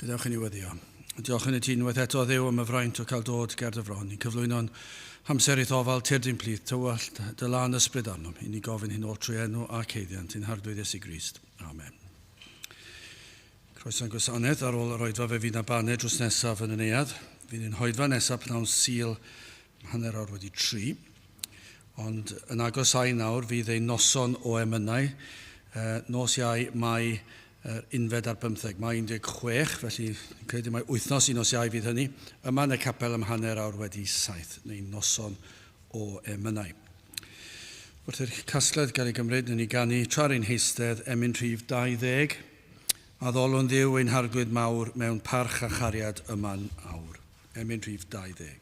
Gadewch i ni weddio. Diolch yn i ti unwaith eto Dduw am y fraint o cael dod ger dy fron. Ni'n cyflwyno'n hamser i'th ofal tyrd i'n plith, tywallt dy lân ysbryd arnom. I ni gofyn hyn oll trwy enw ac haeddiant ein Harglwydd Iesu Grist. Amen. Croeso'n gwasanaeth ar ôl yr oedfa fe fydd na baned drws nesaf yn y neuadd. Fydd ein hoedfa nesaf pnawn Sul 3:30. Ond yn agosáu nawr fydd ein noson o emynau, nos Iau Mai yr 11, Mai 16, felly fi'n credu mai wythnos i nos Iau fydd hynny, yma yn y capel am 7:30, neu noson o emynau. Wrth i'r casgliad gael ei gymryd, wnawn ni ganu tra'r ein heistedd emyn rhif 20, Addolwn Dduw ein Harglwydd mawr mewn parch a chariad yma'n awr. Emyn rhif 20.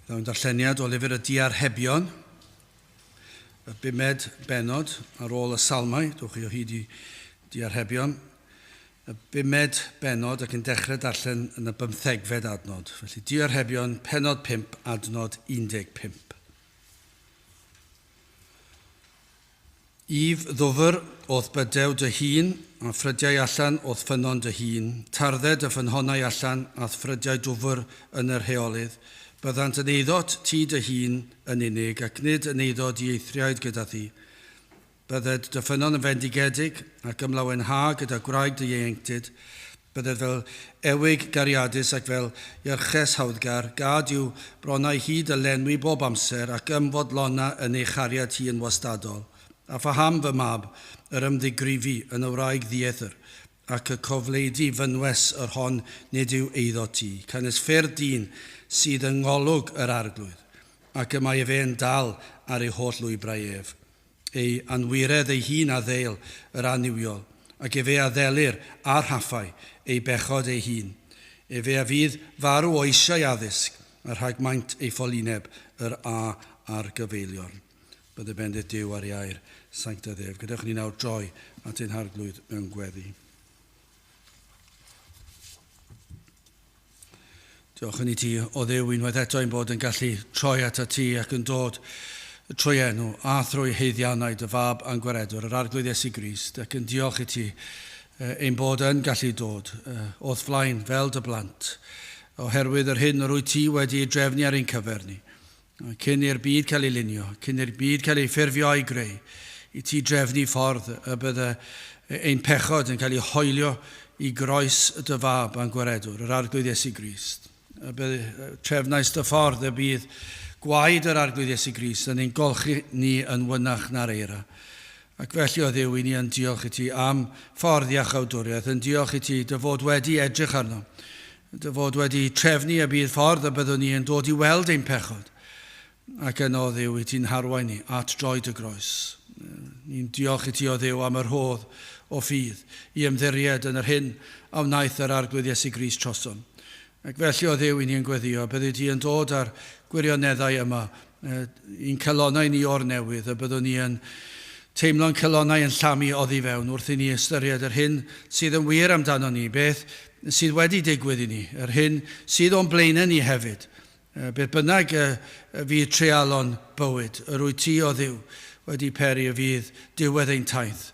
Mewn darlleniad o lyfr y Diarhebion, y bumed bennod ar ôl y Salmau, dowch chi o hyd i Diarhebion, y bumed bennod ac yn dechrau darllen yn y bymthegfed adnod. Felly Diarhebion, pennod 5, adnod 15. Yf ddwfr o'th bydew dy hun, a ffrydiau allan o'th ffynnon dy hun, tardded dy ffynhonnau allan, a'th ffrydiau dwfr yn yr heolydd. Byddant yn eiddot ti dy hun yn unig, ac nid yn eiddo dieithriaid gyda thi. Bydded dy ffynnon yn fendigedig ac ymlawenha gyda gwraig dy ieuenctid. Bydded fel ewig gariadus ac fel ierches hawddgar, gad i'w bronnau hyd y lenwi bob amser ac ymfodlona yn ei chariad hi yn wastadol. A phaham fy mab yr ymddigrifi yn y wraig ddiethr, ac y cofleidi fynwes yr hon nid yw eiddo ti. Canys ffyrdd dyn sydd yng ngolwg yr arglwydd, ac y mae efe yn dal ar ei holl lwybrau ef. Ei anwiredd ei hun a ddeil yr annuwiol, ac efe a ddelir a'r rhaffau ei bechod ei hun. Efe a fydd farw o eisiau addysg, a rhag maint ei ffolineb yr a ar gyfeiliorn. Bydde bendith Duw ar ei air sanctaidd ef. Gadewch ni nawr droi at ein harglwydd mewn gweddi. Diolch yn i ti o Dduw unwaith eto ein bod yn gallu troi at ti ac yn dod trwy enw a thrwy haeddiannau dy fab a'n gwaredwr, yr Arglwydd Iesu Grist, ac yn diolch i ti ein bod yn gallu dod o'th flaen fel dy blant, oherwydd yr hyn yr wyt ti wedi ei drefnu ar ein cyfer ni. Cyn i'r byd cael ei lunio, cyn i'r byd cael ei ffurfio a'i greu, i ti drefnu ffordd y bydde ein pechod yn cael ei hoelio i groes dy fab a'n gwaredwr, yr Arglwydd Iesu Grist. Y bydde trefnais dy ffordd y bydd gwaed yr Arglwydd Iesu Grist yn ein golchi ni yn wynach na'r eira. Ac felly o Dduw, i ni yn diolch i ti am ffordd iachawdwriaeth, yn diolch i ti dy fod wedi edrych arno, dy fod wedi trefnu y bydd ffordd y byddwn ni yn dod i weld ein pechod. Ac yno, o Dduw, i ti'n harwain ni at droed y groes. Ni'n diolch i ti, o Dduw, am yr rhodd o ffydd i ymddiried yn yr hyn a wnaeth yr Arglwydd Iesu Grist trosom. Ac felly, o Dduw, i ni yn gweddio, byddi di yn dod â'r gwirioneddau yma i'n calonnau ni o'r newydd, y byddwn ni yn teimlo'n calonnau yn llamu oddi fewn wrth i ni ystyried yr hyn sydd yn wir amdano ni, beth sydd wedi digwydd i ni, yr hyn sydd o'n blaenau ni hefyd. Beth bynnag fydd treialon bywyd, yr wyt ti, o Dduw, wedi peri y fydd diwedd ein taith,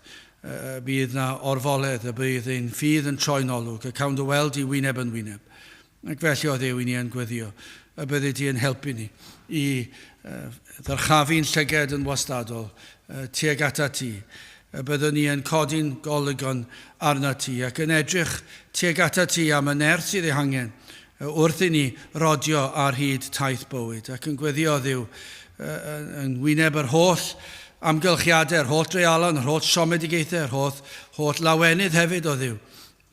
y bydd na orfoledd, y bydd ein ffydd yn troi'n olwg, y cawn dy weld di wyneb yn wyneb. Ac felly, o Dduw, i ni yn gweddio y byddi di yn helpu ni i ddyrchafu'n llyged yn wastadol tuag atat ti, y byddwn ni yn codi'n golygon arnat ti ac yn edrych tuag atat ti am y nerth sydd ei hangen wrth i ni rodio ar hyd taith bywyd, ac yn gweddio, Dduw, yn wyneb yr holl amgylchiadau, yr holl dreialon, yr holl siomedigaethau, yr holl, holl lawenydd hefyd, o Dduw,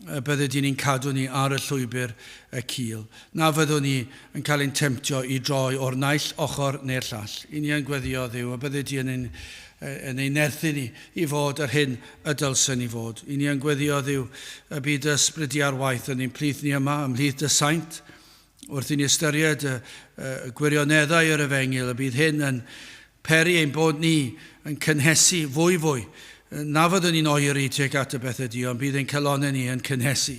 y byddi di'n ein cadw ni ar y llwybr y cul, na fyddwn ni yn cael ein temtio i droi o'r naill ochr neu'r llall. I ni yn gweddio, Dduw, y byddi di yn ein, yn ein nerthu ni i fod yr hyn y dylsen ni fod. I ni yn gweddio, Dduw, y bydd dy ysbryd di ar waith yn ein plith ni yma, ymhlith dy saint, wrth i ni ystyried y, y gwirioneddau yr efengyl, y bydd hyn yn peri ein bod ni yn cynhesu fwy fwy. Na fyddwn ni'n oeri tuag at y bethau di, ond bydd ein calonnau ni yn cynhesu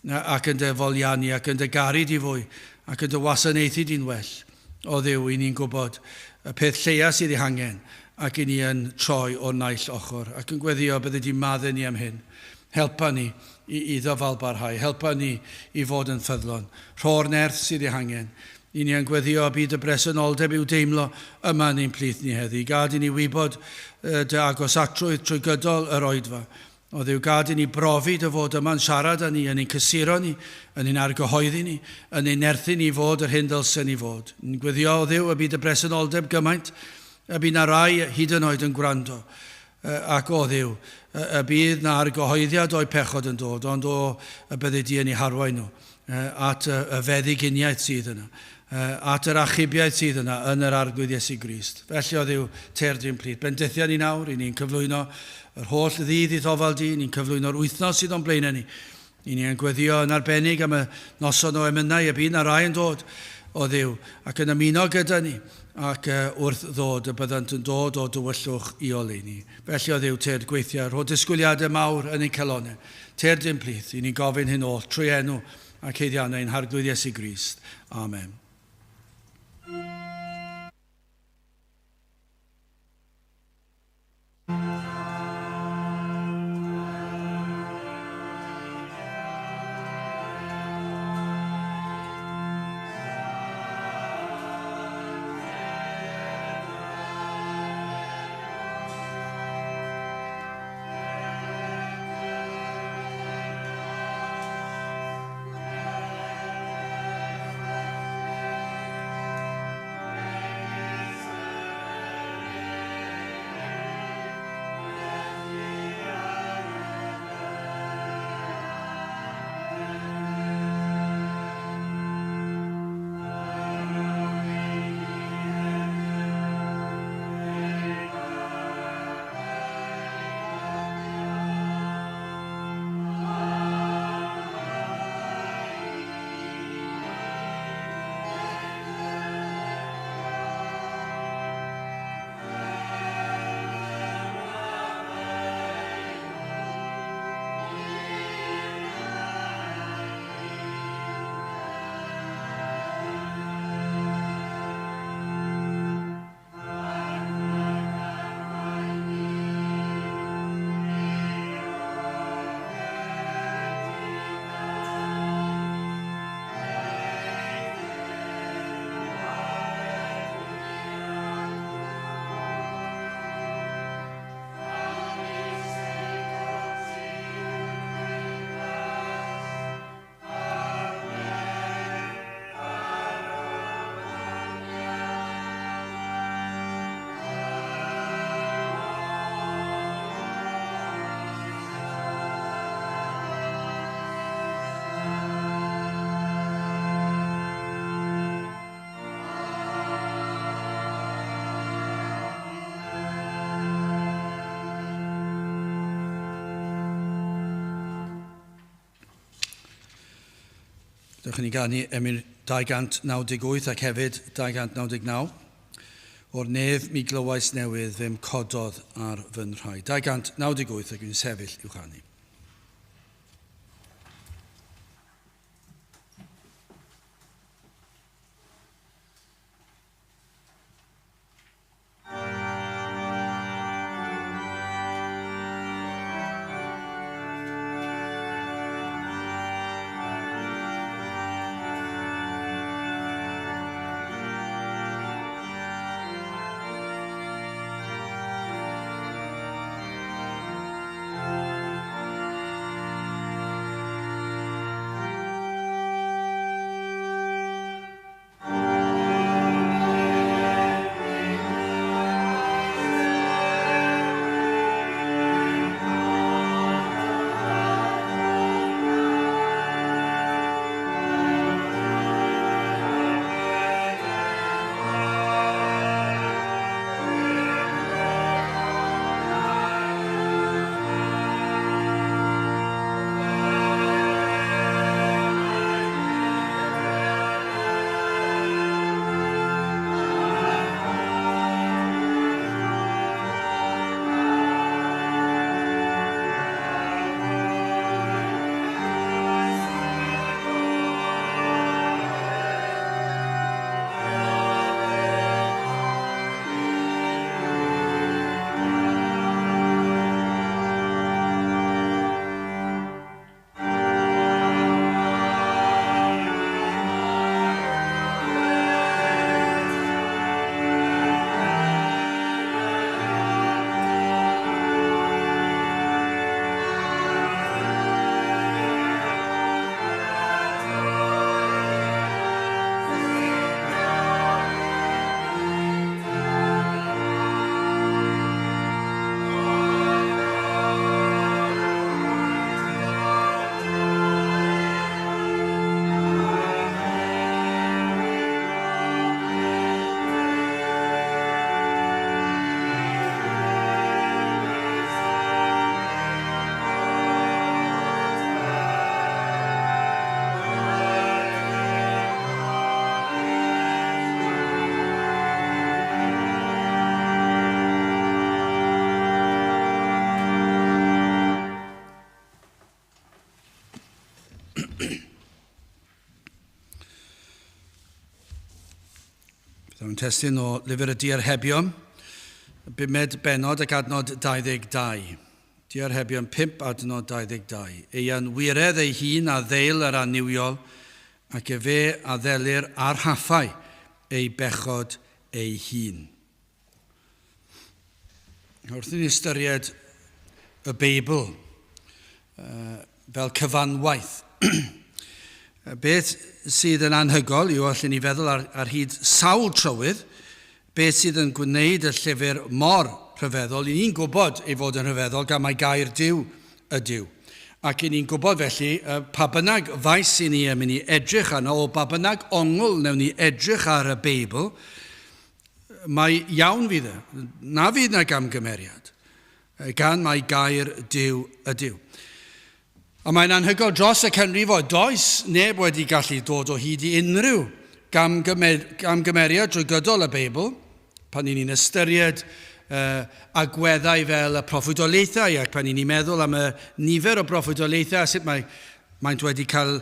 ac yn dy foliannu ac yn dy garu di fwy ac yn dy wasanaethu di'n well. O Dduw, i ni'n gwybod y peth lleia sydd ei hangen ac i ni yn troi o'r naill ochr ac yn gweddio byddi di madde ni am hyn. Helpa ni i, i ddyfalbarhau. Helpa ni i fod yn ffyddlon. Rho'r nerth sydd ei hangen. I ni yn gweddio y bydd y bresenoldeb i'w deimlo yma yn ein plith ni heddi. Gad i ni wybod dy agosatrwydd trwy gydol yr oedfa. O Dduw, gad i ni brofi dy fod yma'n siarad â ni, yn ein cysuro ni, yn ein argyhoeddi ni, yn ein nerthu ni i fod yr hyn ddylsen ni fod. Ni'n gweddio, o Dduw, y bydd dy bresenoldeb gymaint, y bydd na rai hyd yn oed yn gwrando, ac o Dduw, y bydd na argyhoeddiad o'u pechod yn dod, ond o, y byddi di yn eu harwain nhw at y feddyginiaeth sydd yna, at yr achubiaeth sydd yna yn yr Arglwydd Iesu Grist. Felly, o Dduw, ter di'n plith. Bendithia ni nawr, i ni'n cyflwyno yr holl ddydd i'th ofal di, ni'n cyflwyno'r wythnos sydd o'n blaenau ni. I ni yn gweddio yn arbennig am y noson o emynau y bydd na rai yn dod o Dduw ac yn ymuno gyda ni ac wrth ddod y byddant yn dod o dywyllwch i oleuni. Felly o Dduw, tyrd gweithia, rho disgwyliadau mawr yn ein calonnau. Tyrd i'n plith, i ni'n gofyn hyn oll trwy enw ac haeddiannau ein Harglwydd Iesu Grist. Amen. Dewch i ni ganu emyn 298 ac hefyd 299. O'r nef mi glywais newydd fe'm cododd ar fy nhraed. 298 ac dwi'n sefyll i'w chanu. Byddwn yn testun o lyfr y Diarhebion, bumed benod ac adnod 22. Diarhebion 5 adnod 22. Ei anwiredd ei hun a ddeil yr annuwiol, ac efe a ddelir ar rhaffau ei bechod ei hun. Wrth i ni ystyried y Beibl fel cyfanwaith, beth sydd yn anhygol yw allen ni feddwl ar, ar hyd sawl trywydd, beth sydd yn gwneud y llyfr mor rhyfeddol. I ni'n gwybod ei fod yn rhyfeddol gan mai gair Duw ydyw. Ac i ni'n gwybod felly, pa bynnag faes i ni yn mynd i edrych arno, o ba bynnag ongl wnewn ni edrych ar y Beibl, Mae iawn fydd e. Na fydd na gamgymeriad, gan mai gair Duw ydyw. A mae'n anhygoel dros y canrifoedd, does neb wedi gallu dod o hyd i unrhyw gamgymeriad drwy gydol y Beibl, pan ni'n ni'n ystyried uh, agweddau fel y proffwydoliaethau ac pan ni'n ni'n meddwl am y nifer o broffwydoliaethau a sut mae Maent wedi cael,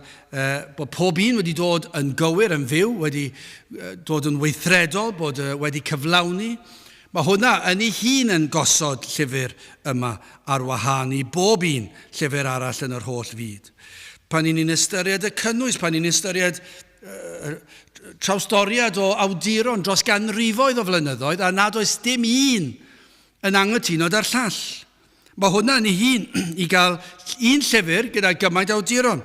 bod pob un wedi dod yn gywir, yn fyw, wedi dod yn weithredol, bod wedi cyflawni. Mae hwnna yn ei hun yn gosod llyfr yma ar wahân i bob un llyfr arall yn yr holl fyd. Pan ni'n ni'n ystyried y cynnwys, pan ni'n ystyried trawstoriad o awduron dros ganrifoedd o flynyddoedd a nad oes dim un yn anghytuno 'da'r llall. Mae hwnna yn ei hun i gael un llyfr gyda gymaint awduron.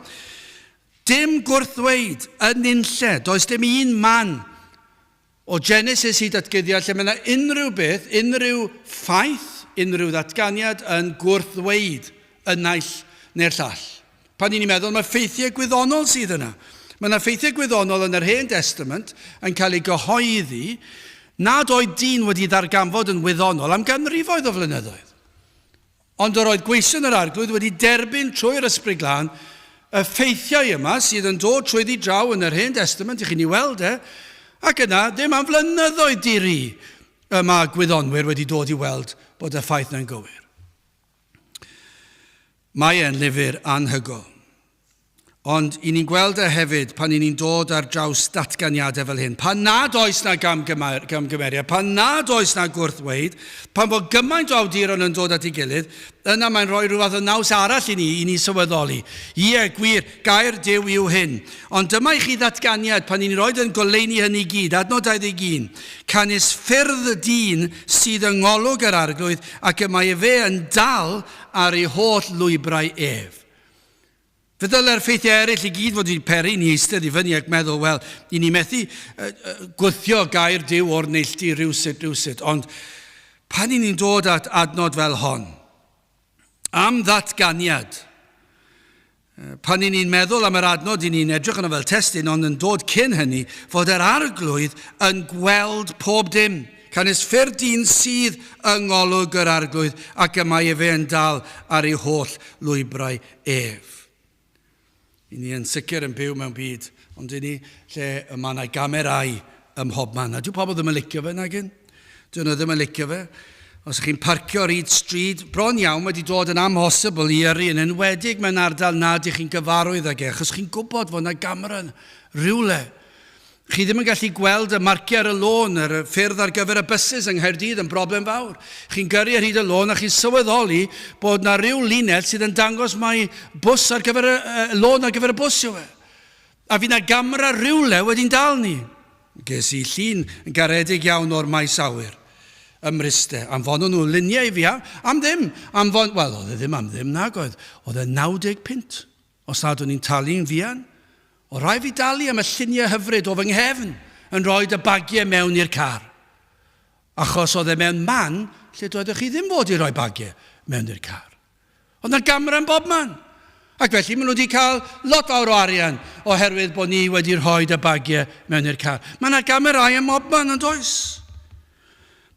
Dim gwrthddweud yn unlle, does dim un man o Genesis i Datguddiad lle mae yna unrhyw beth, unrhyw ffaith, unrhyw ddatganiad yn gwrthddweud y naill neu'r llall. Pan ni'n meddwl, mae ffeithiau gwyddonol sydd yna. Mae yna ffeithiau gwyddonol yn yr Hen Testament yn cael ei gyhoeddi nad oedd dyn wedi ddarganfod yn wyddonol am ganrifoedd o flynyddoedd. Ond yr oedd gweision yr Arglwydd wedi derbyn trwy'r Ysbryd Glân y ffeithiau yma sydd yn dod trwyddi draw yn yr Hen Destament, i chi'n ei weld e, ac yna, ddim am flynyddoedd di-ri, y mae gwyddonwyr wedi dod i weld bod y ffaith yna'n gywir. Mae e'n lyfr anhygoel. Ond i ni'n gweld e hefyd pan i ni'n dod ar draws datganiadau fel hyn. Pan nad oes na gamgymeriad, pan nad oes na gwrthweud, pan fod gymaint o awduron yn dod at ei gilydd, yna mae'n rhoi rhyw fath o naws arall i ni, i ni sylweddoli. Ie, gwir, gair Duw yw hyn. Ond dyma i chi ddatganiad pan i ni'n rhoi yn goleuni hynny i gyd, adnod 21. Canys ffyrdd dyn sydd yng ngolwg yr Arglwydd, ac y mae efe yn dal ar ei holl lwybrau ef. Fe ddylai'r ffeithiau eraill i gyd fod wedi peri i ni eistedd i fyny ac meddwl, wel, i ni methu gwthio gair Duw o'r neilltu rhywsut, rhywsut. Ond pan i ni'n dod at adnod fel hon, am ddatganiad, pan i ni'n meddwl am yr adnod i ni'n edrych yno fel testun, ond yn dod cyn hynny, fod yr Arglwydd yn gweld pob dim. Canys ffyrdd dyn sydd yng ngolwg yr Arglwydd, ac y mae efe yn dal ar ei holl lwybrau ef. I ni yn sicr yn byw mewn byd, ond i ni, lle y mae yna gamerâu ym mhobman. A dyw pobl ddim yn licio fe, nag yn? Dyn nhw ddim yn licio fe. Os ych chi'n parcio ar hyd stryd, bron iawn wedi dod yn amhosibl i yrru, yn enwedig mewn ardal nad ych chi'n gyfarwydd ag e, achos chi'n gwybod fod yna gamera rhywle. Chi ddim yn gallu gweld y marciau ar y lôn, yr ffyrdd ar gyfer y bysus yng Nghaerdydd yn broblem fawr. Chi'n gyrru ar hyd y lôn a chi'n sylweddoli bod na ryw linell sydd yn dangos mai bws ar gyfer y, y lôn ar gyfer y bws yw e. A fydd na gamera rhywle wedi'n dal ni. Ges i llun yn garedig iawn o'r maes awyr ym Mryste. Anfonon nhw luniau i fi am, am ddim. Anfon, wel, oedd e ddim am ddim nag oedd. Oedd e 90 punt. Os nad o'n i'n talu'n fuan, o rai fi dalu am y lluniau hyfryd o fy nghefn yn rhoi y bagiau mewn i'r car. Achos oedd e mewn man lle doeddech chi ddim fod i roi bagiau mewn i'r car. Oedd na gamera yn bob man. Ac felly maen nhw wedi cael lot fawr o arian oherwydd bod ni wedi rhoi y bagiau mewn i'r car. Mae yna gamerâu ym mhob man, yn does?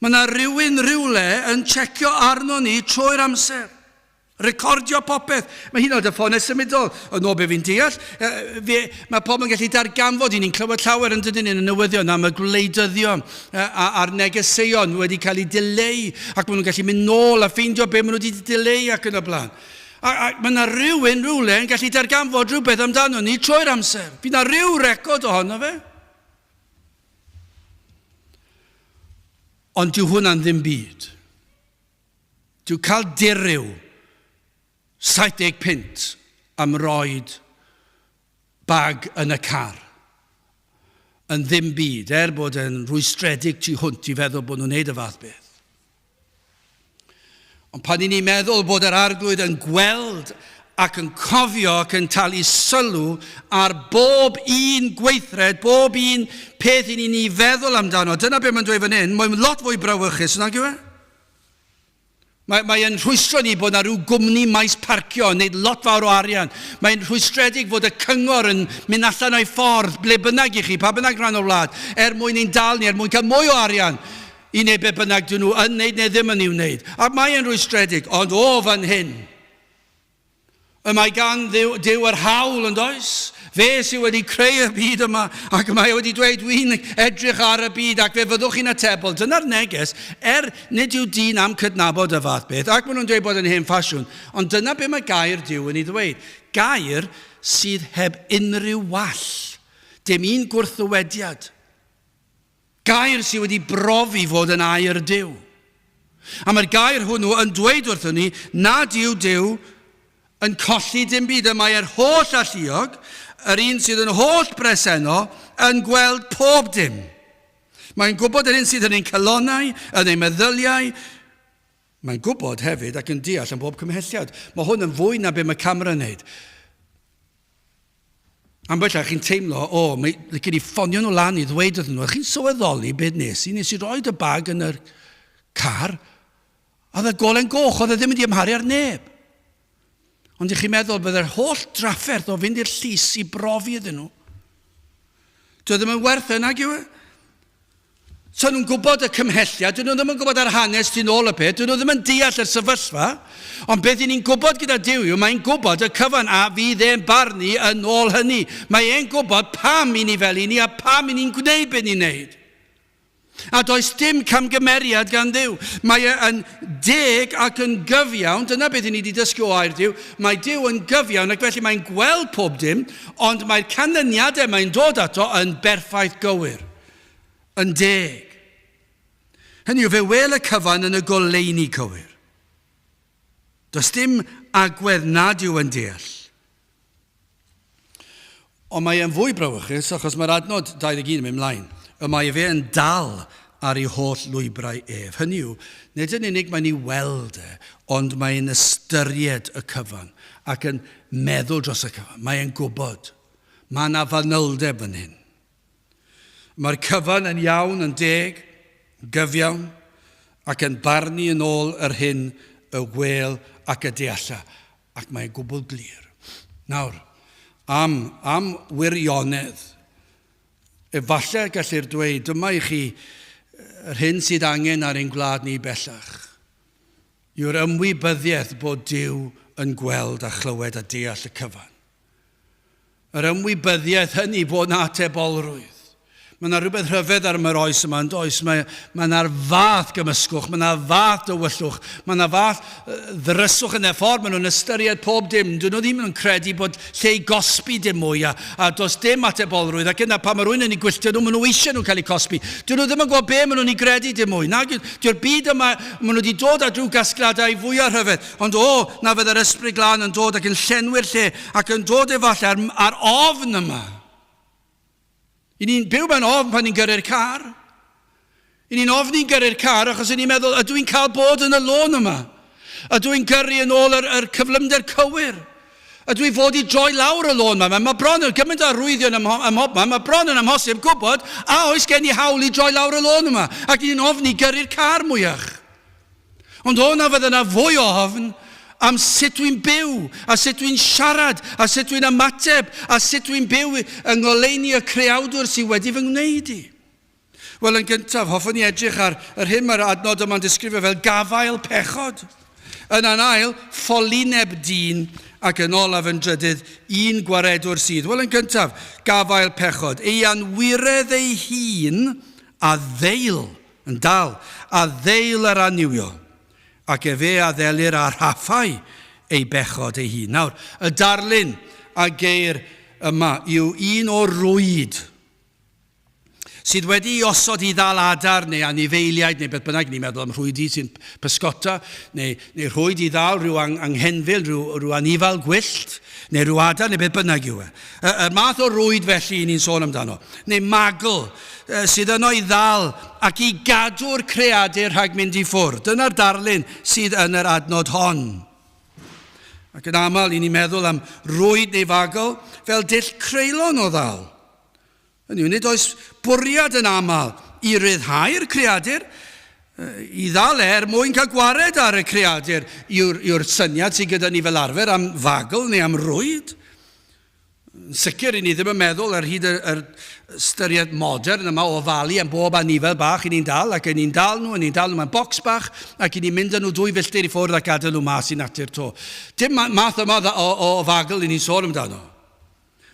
Mae yna rhywun rhywle yn checio arno ni trwy'r amser. Recordio popeth. Mae hyd yn oed y ffonau symudol, yn ôl be fi'n deall, fe, mae pobl yn gallu darganfod, i ni'n clywed llawer yn dydyn yn y newyddion am y gwleidyddion a'r negeseuon wedi cael eu dileu, ac maen nhw'n gallu mynd nôl a ffeindio be maen nhw wedi dileu ac yn y blaen. A, a mae yna rhywun rhywle yn gallu darganfod rhywbeth amdano ni trwy'r amser. Fydd yna rhyw record ohono fe. Ond dyw hwnna'n ddim byd. Dyw cael dirryw 70 punt am roid bag yn y car yn ddim byd, er bod e'n rwystredig tu hwnt i feddwl bod nhw'n neud y fath beth. Ond pan i ni'n meddwl bod yr Arglwydd yn gweld ac yn cofio ac yn talu sylw ar bob un gweithred, bob un peth i ni'n ei feddwl amdano, dyna beth mae'n dweud fan hyn, mae'n lot fwy brawychus, nag yw e? Mae, mae yn rhwystro ni bod yna rhyw gwmni maes parcio yn gwneud lot fawr o arian. Mae'n rhwystredig fod y cyngor yn mynd allan o'i ffordd, ble bynnag i chi, pa bynnag rhan o'r wlad, er mwyn ein dal ni, er mwyn cael mwy o arian i wneud be bynnag dyn nhw yn wneud neu ddim yn ei wneud. A mae yn rhwystredig, ond o fan hyn, Y mae gan Dduw, Duw yr hawl, yn does? Fe sydd wedi creu y byd yma, ac mae e wedi dweud, dwi'n edrych ar y byd, ac fe fyddwch chi'n atebol. Dyna'r neges, er nid yw dyn am cydnabod y fath beth, ac maen nhw'n dweud bod yn hen ffasiwn, ond dyna be mae gair Duw yn ei ddweud. Gair sydd heb unrhyw wall, dim un gwrthddywediad. Gair sydd wedi brofi fod yn air Duw. A mae'r gair hwnnw yn dweud wrthon ni nad yw Duw yn colli dim byd. Y mae yr holl alluog, yr un sydd yn holl bresennol, yn gweld pob dim. Mae'n gwybod yr un sydd yn ein calonnau, yn ein meddyliau. Mae'n gwybod hefyd ac yn deall am bob cymhelliad. Mae hwn yn fwy na be mae camera'n wneud. Ambell chi'n teimlo, o, mae licen i ffonio nhw lan i ddweud wrthyn nhw, chi'n sylweddoli beth nes i, nes i roi y bag yn yr car, a oedd y golen goch, oedd e ddim wedi ymharu ar neb. Ond ych chi'n meddwl, byddai'r holl drafferth o fynd i'r llys i brofi iddyn nhw. Dwi e ddim yn werth e, nag yw e? So nhw'n gwybod y cymhelliad, dyn nhw ddim yn gwybod yr hanes tu nôl y peth, dyn nhw ddim yn deall y sefyllfa, ond beth i ni'n gwybod gyda Duw yw mae'n gwybod y cyfan a fydd e'n barnu yn ôl hynny. Mae e'n gwybod pam i ni fel i ni a pam i ni'n gwneud beth ni'n wneud. A does dim camgymeriad gan Dduw. Mae e yn deg ac yn gyfiawn, dyna beth i ni wedi dysgu o air Duw. Mae Duw yn gyfiawn ac felly mae'n gweld pob dim, ond mae'r canlyniadau mae'n dod ato yn berffaith gywir. Yn deg. Hynny yw, fe wel y cyfan yn y goleuni cywir. Does dim agwedd nad yw yn deall. Ond mae e'n fwy brawychus achos mae'r adnod 21 yn mynd mlaen. Y mae fe yn dal ar ei holl lwybrau ef. Hynny yw, nid yn unig mae'n ei weld e, ond mae'n ystyried y cyfan ac yn meddwl dros y cyfan. Mae e'n gwybod. Mae yna fanyldeb fan hyn. Mae'r cyfan yn iawn, yn deg, yn gyfiawn, ac yn barnu yn ôl yr hyn y gwêl ac y dealla, ac mae'n gwbl glir. Nawr, am, am wirionedd, efallai gellir dweud, dyma i chi yr hyn sydd angen ar ein gwlad ni bellach, yw'r ymwybyddiaeth bod Duw yn gweld a chlywed a deall y cyfan. Yr ymwybyddiaeth hynny bod 'na atebolrwydd. Mae yna rhywbeth rhyfedd ar yr oes yma, yn does? Mae, mae yna'r fath gymysgwch, mae yna fath dywyllwch, mae yna fath ddryswch yn y ffordd maen nhw'n ystyried pob dim. Dyn nhw ddim yn credu bod lle i gosbi dim mwy a, a does dim atebolrwydd. Ac yna pan mae rhywun yn ei gwylltio nhw, maen nhw eisiau nhw cael eu cosbi. Dyn nhw ddim yn gwybod be maen nhw'n ei gredu dim mwy. Nag yw'r byd yma, maen nhw wedi dod at rhyw gasgliadau fwyaf rhyfedd. Ond o, na fydde'r Ysbryd Glân yn dod ac yn llenwi'r lle ac yn dod efallai ar, ar ofn yma. I ni'n byw mewn ofn pan ni'n gyrru'r car. I ni'n ofni'n gyrru'r car achos i ni'n meddwl, ydw i'n cael bod yn y lôn yma? Ydw i'n gyrru yn ôl yr, yr cyflymder cywir? Ydw i fod i droi lawr y lôn yma? Mae bron yn gymaint o arwyddion ym, ym mhobman, mae bron yn amhosib gwybod a oes gen i hawl i droi lawr y lôn yma. Ac ni'n ofni gyrru'r car mwyach. Ond o na fydde yna fwy o ofn am sut dwi'n byw, a sut dwi'n siarad, a sut dwi'n ymateb, a sut dwi'n byw yng ngoleuni y creawdwr sydd wedi fy ngwneud i. Wel, yn gyntaf, hoffwn i edrych ar yr hyn mae'r adnod yma'n disgrifio fel gafael pechod. Yna'n ail, ffolineb dyn, ac yn olaf yn drydydd, un gwaredwr sydd. Wel, yn gyntaf, gafael pechod. Ei anwiredd ei hun a ddeil Yn dal, a ddeil yr annuwiol, ac efe a ddelir â rhaffau ei bechod ei hun. Nawr, y darlun a geir yma yw un o rwyd sydd wedi ei osod i ddal adar neu anifeiliaid neu beth bynnag, ni'n meddwl am rhwydi sy'n pysgota, neu, neu rhwyd i ddal rhyw ang anghenfil, rhyw, rhyw anifal gwyllt, neu rhyw adar neu beth bynnag yw e. Y, y math o rwyd felly ni'n sôn amdano, neu magl, sydd yno i ddal ac i gadw'r creadur rhag mynd i ffwrdd. Dyna'r darlun sydd yn yr adnod hon. Ac yn aml, i ni'n meddwl am rwyd neu fagl fel dull creulon o ddal. Hynny yw, nid oes bwriad yn aml i ryddhau'r creadur, i ddal e er mwyn cael gwared ar y creadur yw'r, yw'r syniad sydd gyda ni fel arfer am fagl neu am rwyd. Yn sicr, i ni ddim yn meddwl ar hyd yr, yr ystyried modern yma o ofalu am bob anifel bach i ni'n dal, ac i ni'n dal nhw, i ni'n dal nhw mewn bocs bach, ac i ni'n mynd â nhw dwy filltir i ffwrdd ac adael nhw mas i natur to. Dim math yma o, o, o fagl i ni'n sôn amdano.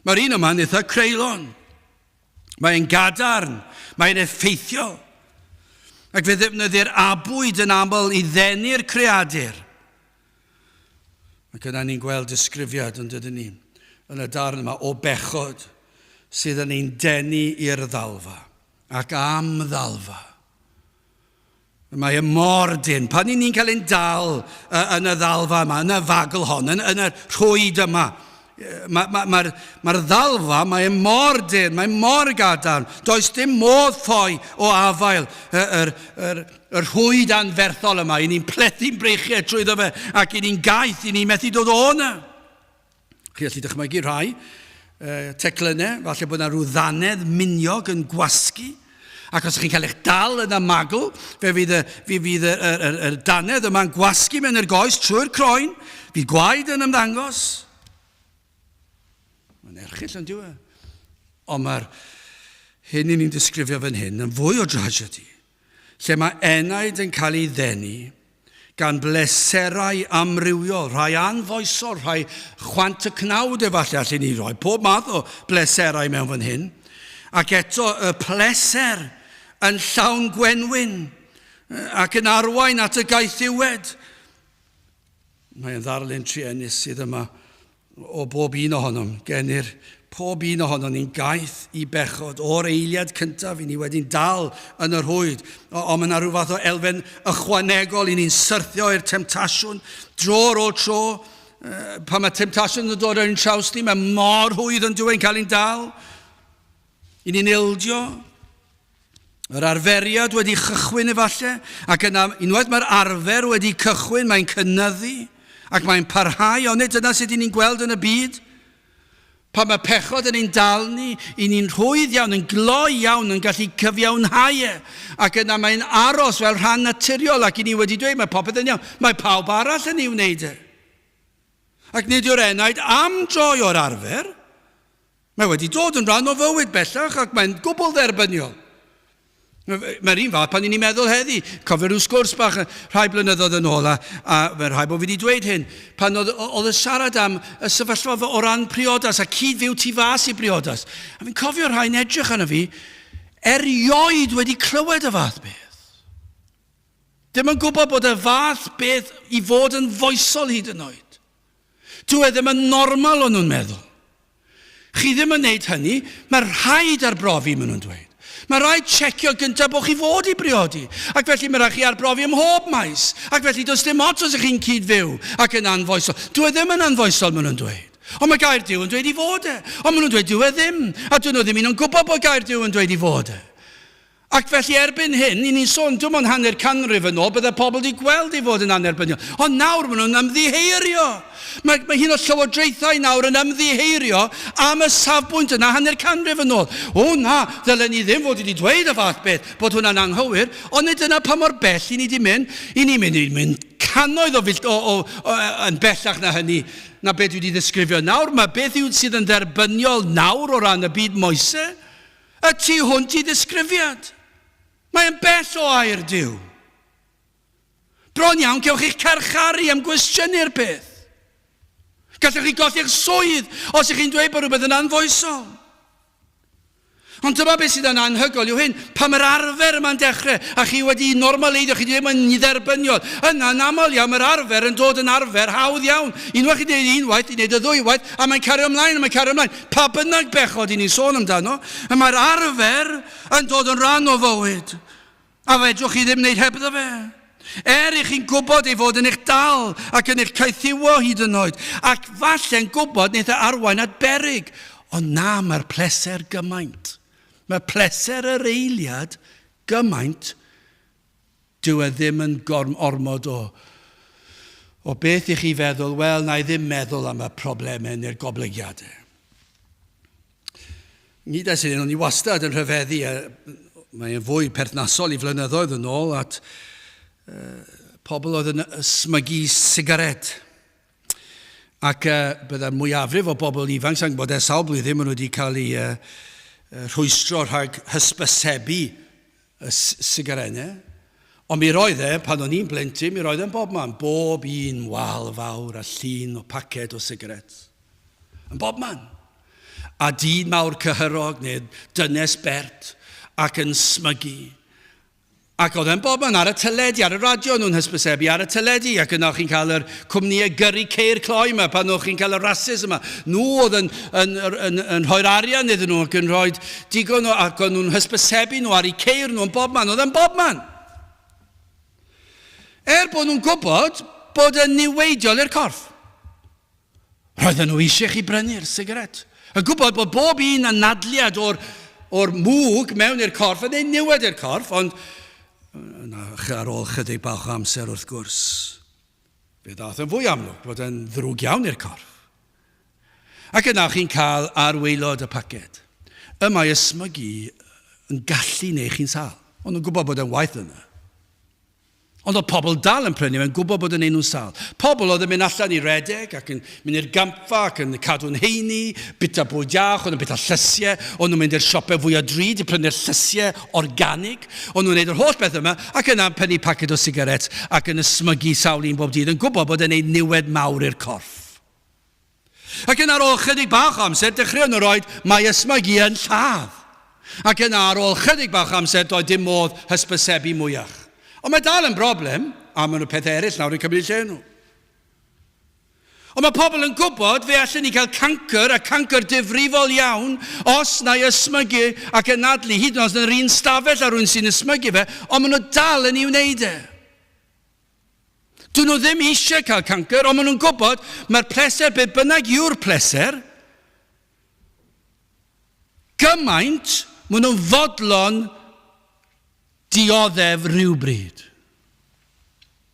Mae'r un yma'n eitha creulon. Mae'n gadarn, mae'n effeithiol. Ac fe ddefnyddir abwyd yn aml i ddenu'r creadur. Ac yna ni'n gweld disgrifiad, yn dydyn ni, yn y darn yma o bechod sydd yn ein denu i'r ddalfa ac am ddalfa. Mae y mor dyn. Pan ni'n ni'n cael ein dal yn y ddalfa yma, yn y fagl hon, yn, yn y rhwyd yma, Mae'r ma, ma, ma ddalfa, mae e mor dyn, mae mor gadarn. Does dim modd ffoi o afael yr, yr, yr, yr rhwyd anferthol yma. I ni'n plethu'n breichiau trwyddo fe ac i ni'n gaeth, i ni'n methu dod o yna. Chi allu dychmygu rhai teclynnau, falle bod yna rhyw ddannedd miniog yn gwasgu. Ac os ydych chi'n cael eich dal yn y magl, fe fydd y, fe fydd y, y, y, y dannedd yma'n gwasgu mewn i'r goes trwy'r croen, fydd gwaed yn ymddangos. Mae'n erchyll yn diwy. E? Ond mae'r hyn i ni'n disgrifio fan hyn yn fwy o dragedy, lle mae enaid yn cael ei ddenu gan bleserau amrywiol, rhai anfoesol, rhai chwant y cnawd efallai, allen ni roi pob math o bleserau mewn fan hyn. Ac eto y pleser yn llawn gwenwyn ac yn arwain at y gaethiwed. Mae'n ddarlun truenus sydd yma o bob un ohonom. Genir pob un ohonon ni'n gaeth i bechod o'r eiliad cyntaf i ni wedi'n dal yn y rhwyd. Ond mae yna rhyw fath o elfen ychwanegol i ni'n syrthio i'r temtasiwn dro ar ôl tro. Pan mae temtasiwn yn dod ar ein traws ni, mae mor rhwydd yn dweud cael ein dal. I ni'n ildio. Yr arferiad wedi chychwyn efallai, ac yna unwaith mae'r arfer wedi cychwyn, mae'n cynyddu ac mae'n parhau, ond nid dyna sut i ni'n gweld yn y byd. Pan mae pechod yn ein dal ni, i ni'n rhwydd iawn, yn gloi iawn, yn gallu cyfiawnhau e, ac yna mae'n aros fel rhan naturiol, ac i ni wedi dweud, mae popeth yn iawn, mae pawb arall yn ei wneud e. Ac nid yw'r enaid am droi o'r arfer. Mae wedi dod yn rhan o fywyd bellach ac mae'n gwbl dderbyniol. Mae'r un fath pan i ni'n meddwl heddi. Cofio rhyw sgwrs bach rhai blynyddoedd yn ôl, a, a mae'n rhaid bod fi wedi dweud hyn, pan oedd, oedd y siarad am y sefyllfa o ran priodas a cyd-fyw tu fas i briodas. A fi'n cofio rhai'n edrych arno fi, erioed wedi clywed y fath beth. Dim yn gwybod bod y fath beth i fod yn foesol hyd yn oed. Dyw e ddim yn normal o'n nhw'n meddwl. Chi ddim yn neud hynny, mae rhaid arbrofi, maen nhw'n dweud. Mae rhaid checio gyntaf bod chi fod i briodi. Ac felly mae rhaid chi arbrofi ym mhob maes. Ac felly does dim ots os ych chi'n cyd-fyw ac yn anfoesol. Dyw e ddim yn anfoesol, maen nhw'n dweud. Ond mae gair Duw yn dweud i fod e. Ond maen nhw'n dweud dyw e ddim. A dyn nhw ddim un yn gwybod bod gair Duw yn dweud i fod e. Ac felly erbyn hyn, i ni'n sôn dim ond hanner canrif yn ôl, bydde pobl wedi gweld ei fod yn annerbyniol. Ond nawr maen nhw'n ymddiheirio. Mae, mae hyn o llywodraethau nawr yn ymddiheirio am y safbwynt yna hanner canrif yn ôl. O na, ddylen ni ddim fod wedi dweud y fath beth, bod hwnna'n anghywir, ond nid dyna pa mor bell i ni wedi mynd. I ni'n mynd i mynd cannoedd o, o, o, o, yn bellach na hynny, na beth dwi wedi ddisgrifio nawr. Mae beth yw sydd yn dderbyniol nawr o ran y byd moesau. Y tu hwnt i ddisgrifiad. Mae'n bell o air Duw. Bron iawn cewch chi'ch carcharu am gwestiynu'r peth. Gallwch chi golli'ch swydd os ych chi'n dweud bod rhywbeth yn anfoesol. Ond dyma beth sydd yn anhygoel yw hyn, pan mae'r arfer yma'n dechrau a chi wedi normaleiddio, chi wedi dweud mae'n dderbyniol, yna yn aml iawn mae'r arfer yn dod yn arfer hawdd iawn. Unwaith chi'n dweud unwaith, i wneud y ddwywaith, a mae'n cario ymlaen, a mae'n cario ymlaen. Pa bynnag bechod i ni'n sôn amdano, y mae'r arfer yn dod yn rhan o fywyd, a fedrwch chi ddim wneud hebddo fe. Er i chi'n gwybod ei fod yn eich dal ac yn eich caethiwo hyd yn oed, ac falle'n gwybod wneith e arwain at beryg, ond na, mae'r pleser gymaint. Mae pleser yr eiliad gymaint. Dyw e ddim yn gorm ormod o o beth i chi feddwl, wel, na i ddim meddwl am y problemau neu'r goblygiadau. Nid oes un, o'n i wastad yn rhyfeddu, a mae'n fwy perthnasol i flynyddoedd yn ôl at uh, pobl oedd yn ysmygu sigaret. Ac uh, byddai'r mwyafrif o bobl ifanc, sa'n gwybod ers sawl blwyddyn, maen nhw wedi cael eu uh, rhwystro rhag hysbysebu y sigarennau. Ond mi roedd e, pan o'n i'n blentyn, mi roedd e'n bob man. Bob un wal fawr a llun o paced o sigarets. Yn bob man. A dyn mawr cyhyrog neu dynes bert ac yn smygu. Ac oedd e'n bob man, ar y teledu, ar y radio, nhw'n hysbysebu ar y teledu, ac yna o'ch chi'n cael yr cwmnïau gyrru ceir cloi yma, pan o'ch chi'n cael y rasys yma. Nhw oedd yn, yn, yn, yn rhoi'r arian iddyn nhw ac yn rhoi digon o, ac o'n nhw'n hysbysebu nhw ar eu ceir nhw yn bob man, oedd e'n bob man. Er bod nhw'n gwybod bod yn niweidiol i'r corff. Roedden nhw eisiau chi brynu'r sigaret. Yn gwybod bod bob un anadliad o'r, or mwg mewn i'r corff yn ei niwed i'r corff, ond yna ar ôl chydig bach o amser wrth gwrs, fe ddaeth yn fwy amlwg bod yn ddrwg iawn i'r corff. Ac yna chi'n cael ar waelod y paced. Y mae ysmygu yn gallu neu chi'n sâl. Ond nhw'n gwybod bod yn waeth yna. Ond oedd pobl dal yn prynu fe'n gwybod bod yn ein nhw'n sâl. Pobl oedd yn mynd allan i redeg ac yn mynd i'r gampfa ac yn cadw'n heini, bita bwyd iach, oedd yn bita llysiau, oedd nhw'n mynd i'r siopau fwyaf drud i prynu'r llysiau organig, oedd nhw'n gwneud yr holl beth yma ac yna'n prynu paced o sigaret ac yn ysmygu sawl un bob dydd yn gwybod bod e'n gwneud niwed mawr i'r corff. Ac yna ar ôl chydig bach o amser, dechreuon nhw roed mae ysmygu yn lladd. Ac yna ar ôl chydig bach o amser, doedd dim modd hysbysebu mwyach. Ond mae dal yn broblem, a maen nhw pethau eraill nawr yn cymryd lle nhw. Ond mae pobl yn gwybod fe allen ni cael cancr, a cancr difrifol iawn, os na i ysmygu ac anadlu, hyd yn oed yn yr un stafell â rhywun sy'n ysmygu fe, ond maen nhw dal yn ei wneud e. Dyn nhw ddim eisiau cael cancr, ond maen nhw'n gwybod mae'r pleser, be bynnag yw'r pleser, gymaint maen nhw'n fodlon dioddef rhywbryd.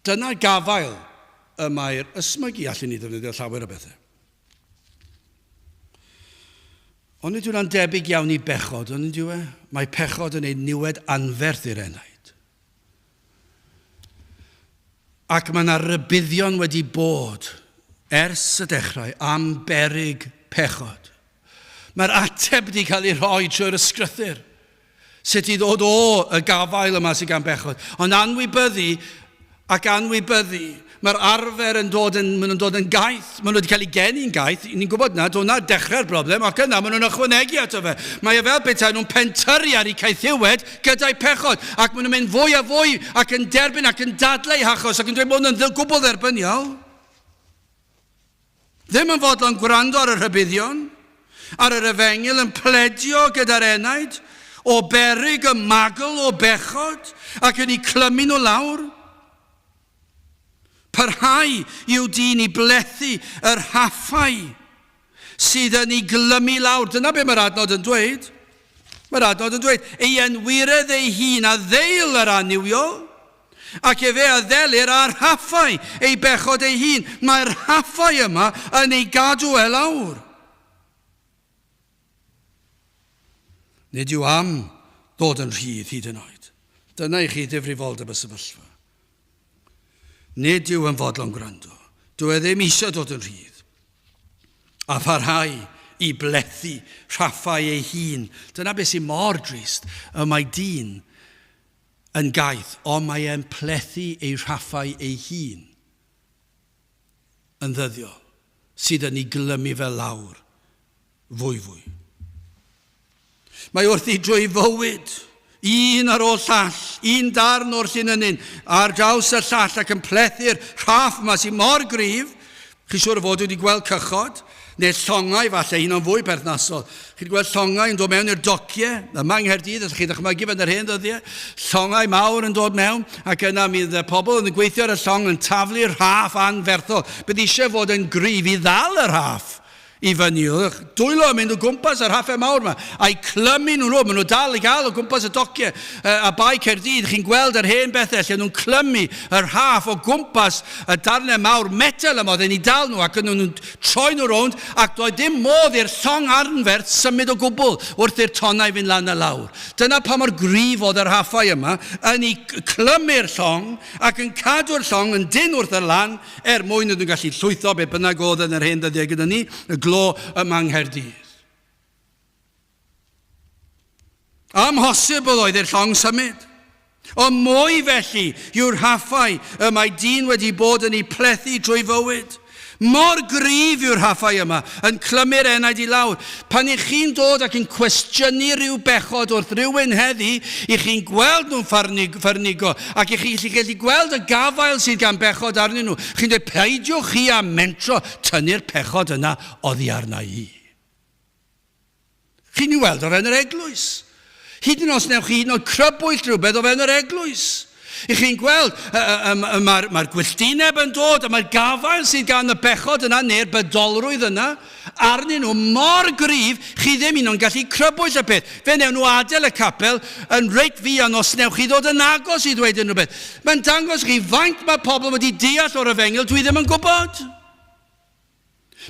Dyna gafael y mae'r ysmygu allan ni ddefnyddio llawer o bethau. Ond nid yw'n debyg iawn i bechod, ond nid yw e? Mae pechod yn ei niwed anferth i'r enaid. Ac mae yna rybuddion wedi bod ers y dechrau am beryg pechod. Mae'r ateb wedi cael ei rhoi trwy'r ysgrythur. Sut i ddod o y gafael yma sydd gan bechod. Ond anwybyddu ac anwybyddu. Mae'r arfer yn dod yn, maen nhw'n dod yn gaeth. Maen nhw wedi cael eu geni'n gaeth. Ni'n gwybod na, dyna dechrau'r broblem, ac yna maen nhw'n ychwanegu ato fe. Mae e fel petai nhw'n pentyrru ar eu caethiwed gyda'u pechod, ac maen nhw'n mynd fwy a fwy ac yn derbyn ac yn dadlau hachos ac yn dweud bod nhw'n gwbl dderbyniol. Ddim yn fodlon gwrando ar y rhybuddion, ar yr efengyl yn pledio gyda'r enaid, o beryg y magl o bechod, ac yn eu clymu nhw lawr. Parhau yw dyn i blethu y rhaffau sydd yn ei glymu lawr. Dyna be mae'r adnod yn dweud. Mae'r adnod yn dweud, ei enwiredd ei hun a ddeil yr annuwiol, ac efe a ddelir â'r rhaffau ei bechod ei hun. Mae'r rhaffau yma yn ei gadw e lawr. Nid yw am ddod yn rhydd hyd yn oed. Dyna i chi ddifrifoldeb y sefyllfa. Nid yw yn fodlon gwrando. Dyw e ddim eisiau dod yn rhydd. A pharhau i blethu rhaffau ei hun. Dyna beth sy'n mor drist. Y mae dyn yn gaeth, ond mae e'n plethu ei rhaffau ei hun yn ddyddiol, sydd yn ei glymu fel lawr fwyfwy. Mae wrthi drwy fywyd, un ar ôl llall, un darn o'r llinynyn, ar draws y llall ac yn plethu'r rhaff yma sy'n mor gryf. Chi siŵr o fod wedi gweld cychod, neu llongau falle, un o'n fwy perthnasol. Chi wedi gweld llongau yn dod mewn i'r dociau, yma yng Nghaerdydd, allwch chi ddychmygu fe yn yr hen ddyddiau, llongau mawr yn dod mewn, ac yna mi y pobl yn gweithio ar y llong yn taflu'r rhaff anferthol. Bydd eisiau fod yn gryf i ddal y rhaff i fyny. Oedd dwylo yn mynd o gwmpas y rhaffau mawr yma, a'i clymu nhw'n ôl. Maen nhw dal i gael o gwmpas y dociau a Bae Caerdydd. Chi'n gweld yr hen bethau lle nhw'n clymu y rhaff o gwmpas y darnau mawr metel yma. Oedden ni dal nhw ac yn nhw'n troi nhw rownd ac doedd dim modd i'r llong arnferth symud o gwbl wrth i'r tonnau fynd lan a lawr. Dyna pa mor gryf oedd y rhaffau yma yn eu clymu'r llong ac yn cadw'r llong yn dynn wrth y lan Er mwyn iddyn nhw gallu llwytho be bynnag oedd yn yr hen ddyddiau gyda ni, y glo yma yng Nghaerdydd. Amhosibl oedd i'r llong symud. Ond mwy felly yw'r rhaffau y mae dyn wedi bod yn eu plethu drwy fywyd. Mor gryf yw'r rhaffau yma, yn clymu'r enaid i lawr. Pan y'ch chi'n dod ac yn cwestiynu rhyw bechod wrth rywun heddi, y'ch chi'n gweld nhw'n ffyrnigo, ac y'ch chi'n gallu gweld y gafael sydd gan bechod arnyn nhw. Chi'n dweud, peidiwch chi â mentro tynnu'r pechod yna oddi arna i. Chi'n ei weld o fewn yr eglwys. Hyd yn oed os newch chi hyd yn oed crybwyll rhywbeth o fewn yr eglwys. I chi'n gweld, mae'r mae gwylltineb yn dod, a mae'r gafael sydd gan y bechod yna, neu'r bydolrwydd yna, arnyn nhw mor gryf, chi ddim un o'n gallu crybwyll y peth. Fe wnewn nhw adael y capel yn reit fuan os newch chi ddod yn agos i ddweud unrhyw beth. Mae'n dangos chi faint mae pobl wedi deall o'r efengyl, dwi ddim yn gwybod.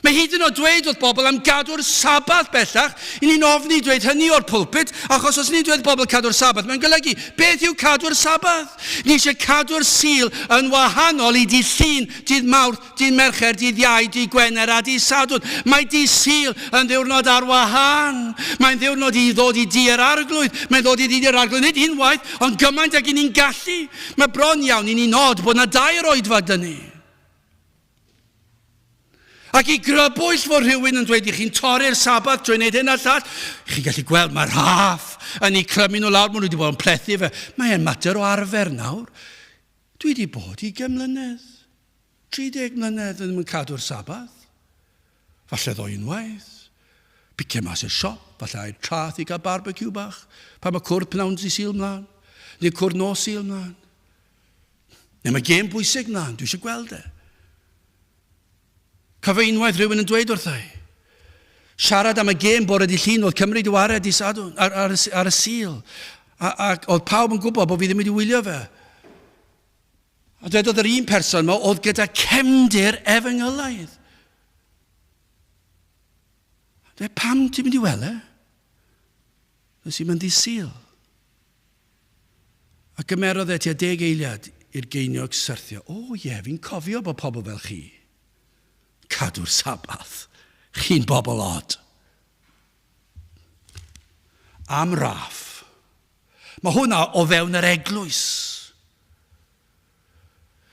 Mae hyd yn oed dweud wrth bobl am gadw'r Sabath bellach. I ni'n ofni dweud hynny o'r pulpit, achos os ni'n dweud bobl cadw'r Sabath, mae'n golygu, beth yw cadw'r Sabath? Ni eisiau cadw'r Sul yn wahanol i dydd Llun, dydd Mawrth, dydd Mercher, dydd Iau, dydd Gwener a dydd Sadwrn. Mae dydd Sul yn ddiwrnod ar wahân. Mae'n ddiwrnod i ddod i dŷ yr Arglwydd. Mae'n ddod i dŷ yr Arglwydd nid unwaith, ond gymaint ag i ni'n gallu. Mae bron iawn i ni'n nod bod yna dair oedfa dyn ni. Ac i grybwyll fod rhywun yn dweud i chi'n torri'r Sabath drwy wneud hyn a llall, chi'n gallu gweld mae rhaff yn eu clymu nhw lawr, maen nhw wedi bod yn plethu fe. Mae e'n mater o arfer nawr. Dwi wedi bod 20 mlynedd, 30 mlynedd yn ddim yn cadw'r Sabath. Falle ddo unwaith. Picio mas i'r siop, falle ai'r traeth i gael barbecue bach, pan mae cwrdd pnawn di Sul mlaen, neu cwrdd nos Sul mlaen. Neu mae gêm bwysig mlaen, dwi eisiau gweld e. Cofio unwaith rhywun yn dweud wrtha i. Siarad am y gêm bore di llun, oedd Cymru di wared di Sadwrn, ar, ar, ar y Sul. A, ac oedd pawb yn gwybod bod fi ddim wedi wylio fe. A dwedodd yr un person yma oedd gyda cefndir efengylaidd. Dweud, pam ti'n mynd i weld e? Nes i'n mynd i Sul. A gymerodd e tua deg eiliad i'r geiniog syrthio. O ie, fi'n cofio bod pobl fel chi. Cadw'r Sabath. Chi'n bobl od. Am raff. Mae hwnna o fewn yr eglwys.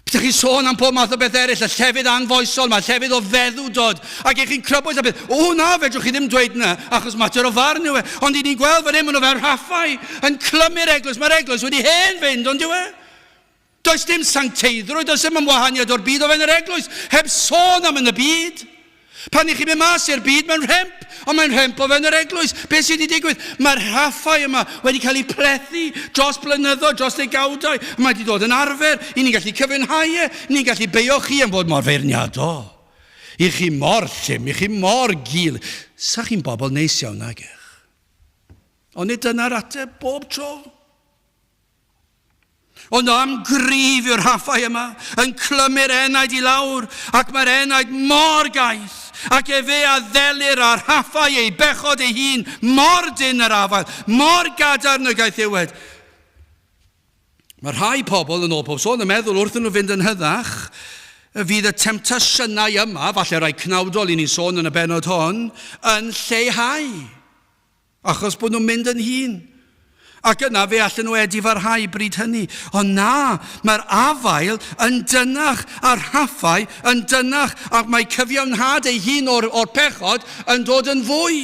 P'dych chi'n sôn am pob math o beth eraill, y llefydd anfoesol 'ma, llefydd o feddwdod, ac y'ch chi'n crybwyll am beth, o na, fedrwch chi ddim dweud 'na, achos mater o farn yw e. Ond 'y ni'n gweld fan hyn, maen nhw fel rhaffau yn clymu'r eglwys. Mae'r eglwys wedi hen fynd, ond yw e? Does dim sancteiddrwydd, does dim ymwahaniad o'r byd o fewn yr eglwys, heb sôn am yn y byd. Pan i chi'n mynd mas i'r byd, mae'n rhemp, ond mae'n rhemp o fewn yr eglwys. Beth sydd wedi digwydd? Mae'r rhaffau yma wedi cael eu plethu dros blynyddoedd, dros ddegawdau. Mae wedi dod yn arfer. I ni'n gallu cyfiawnhau e. Ni'n gallu beio chi am fod mor feirniadol. I chi mor llym, i chi mor gul. Sa chi'n bobl neis iawn, nag ych? Ond nid dyna'r ateb bob tro. Ond am gryf yw'r rhaffau yma, yn clymu'r enaid i lawr, ac mae'r enaid mor gaeth, ac efe a ddelir â rhaffau ei bechod ei hun, mor dynn yr afael, mor gadarn y gaethiwed. Mae rhai pobl, yn ôl pob sôn, yn meddwl wrthyn nhw fynd yn hyddach, y fydd y temtasiynau yma, falle rhai cnawdol i ni'n sôn yn y bennod hon, yn lleihau. Achos bod nhw'n mynd yn hŷn. Ac yna fe allan nhw edifarhau bryd hynny. Ond na, mae'r afael yn dynnach a'r rhaffau yn dynnach ac mae cyfiawnhad ei hun o'r, or pechod yn dod yn fwy.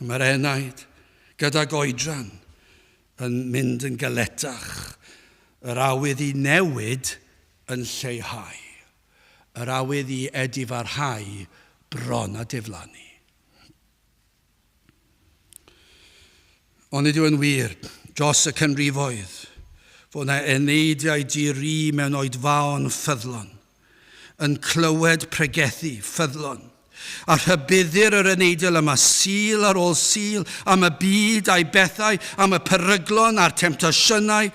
Mae'r enaid gydag oedran yn mynd yn galetach, yr awydd i newid yn lleihau, yr awydd i edifarhau bron a diflannu. Onid yw yn wir, dros y canrifoedd, fod yna eneidiau di-ri mewn oedfaon ffyddlon, yn clywed pregethu ffyddlon, a rhybuddir yr eneidiol yma Sul ar ôl Sul am y byd a'i bethau, am y peryglon a'r temtasiynau,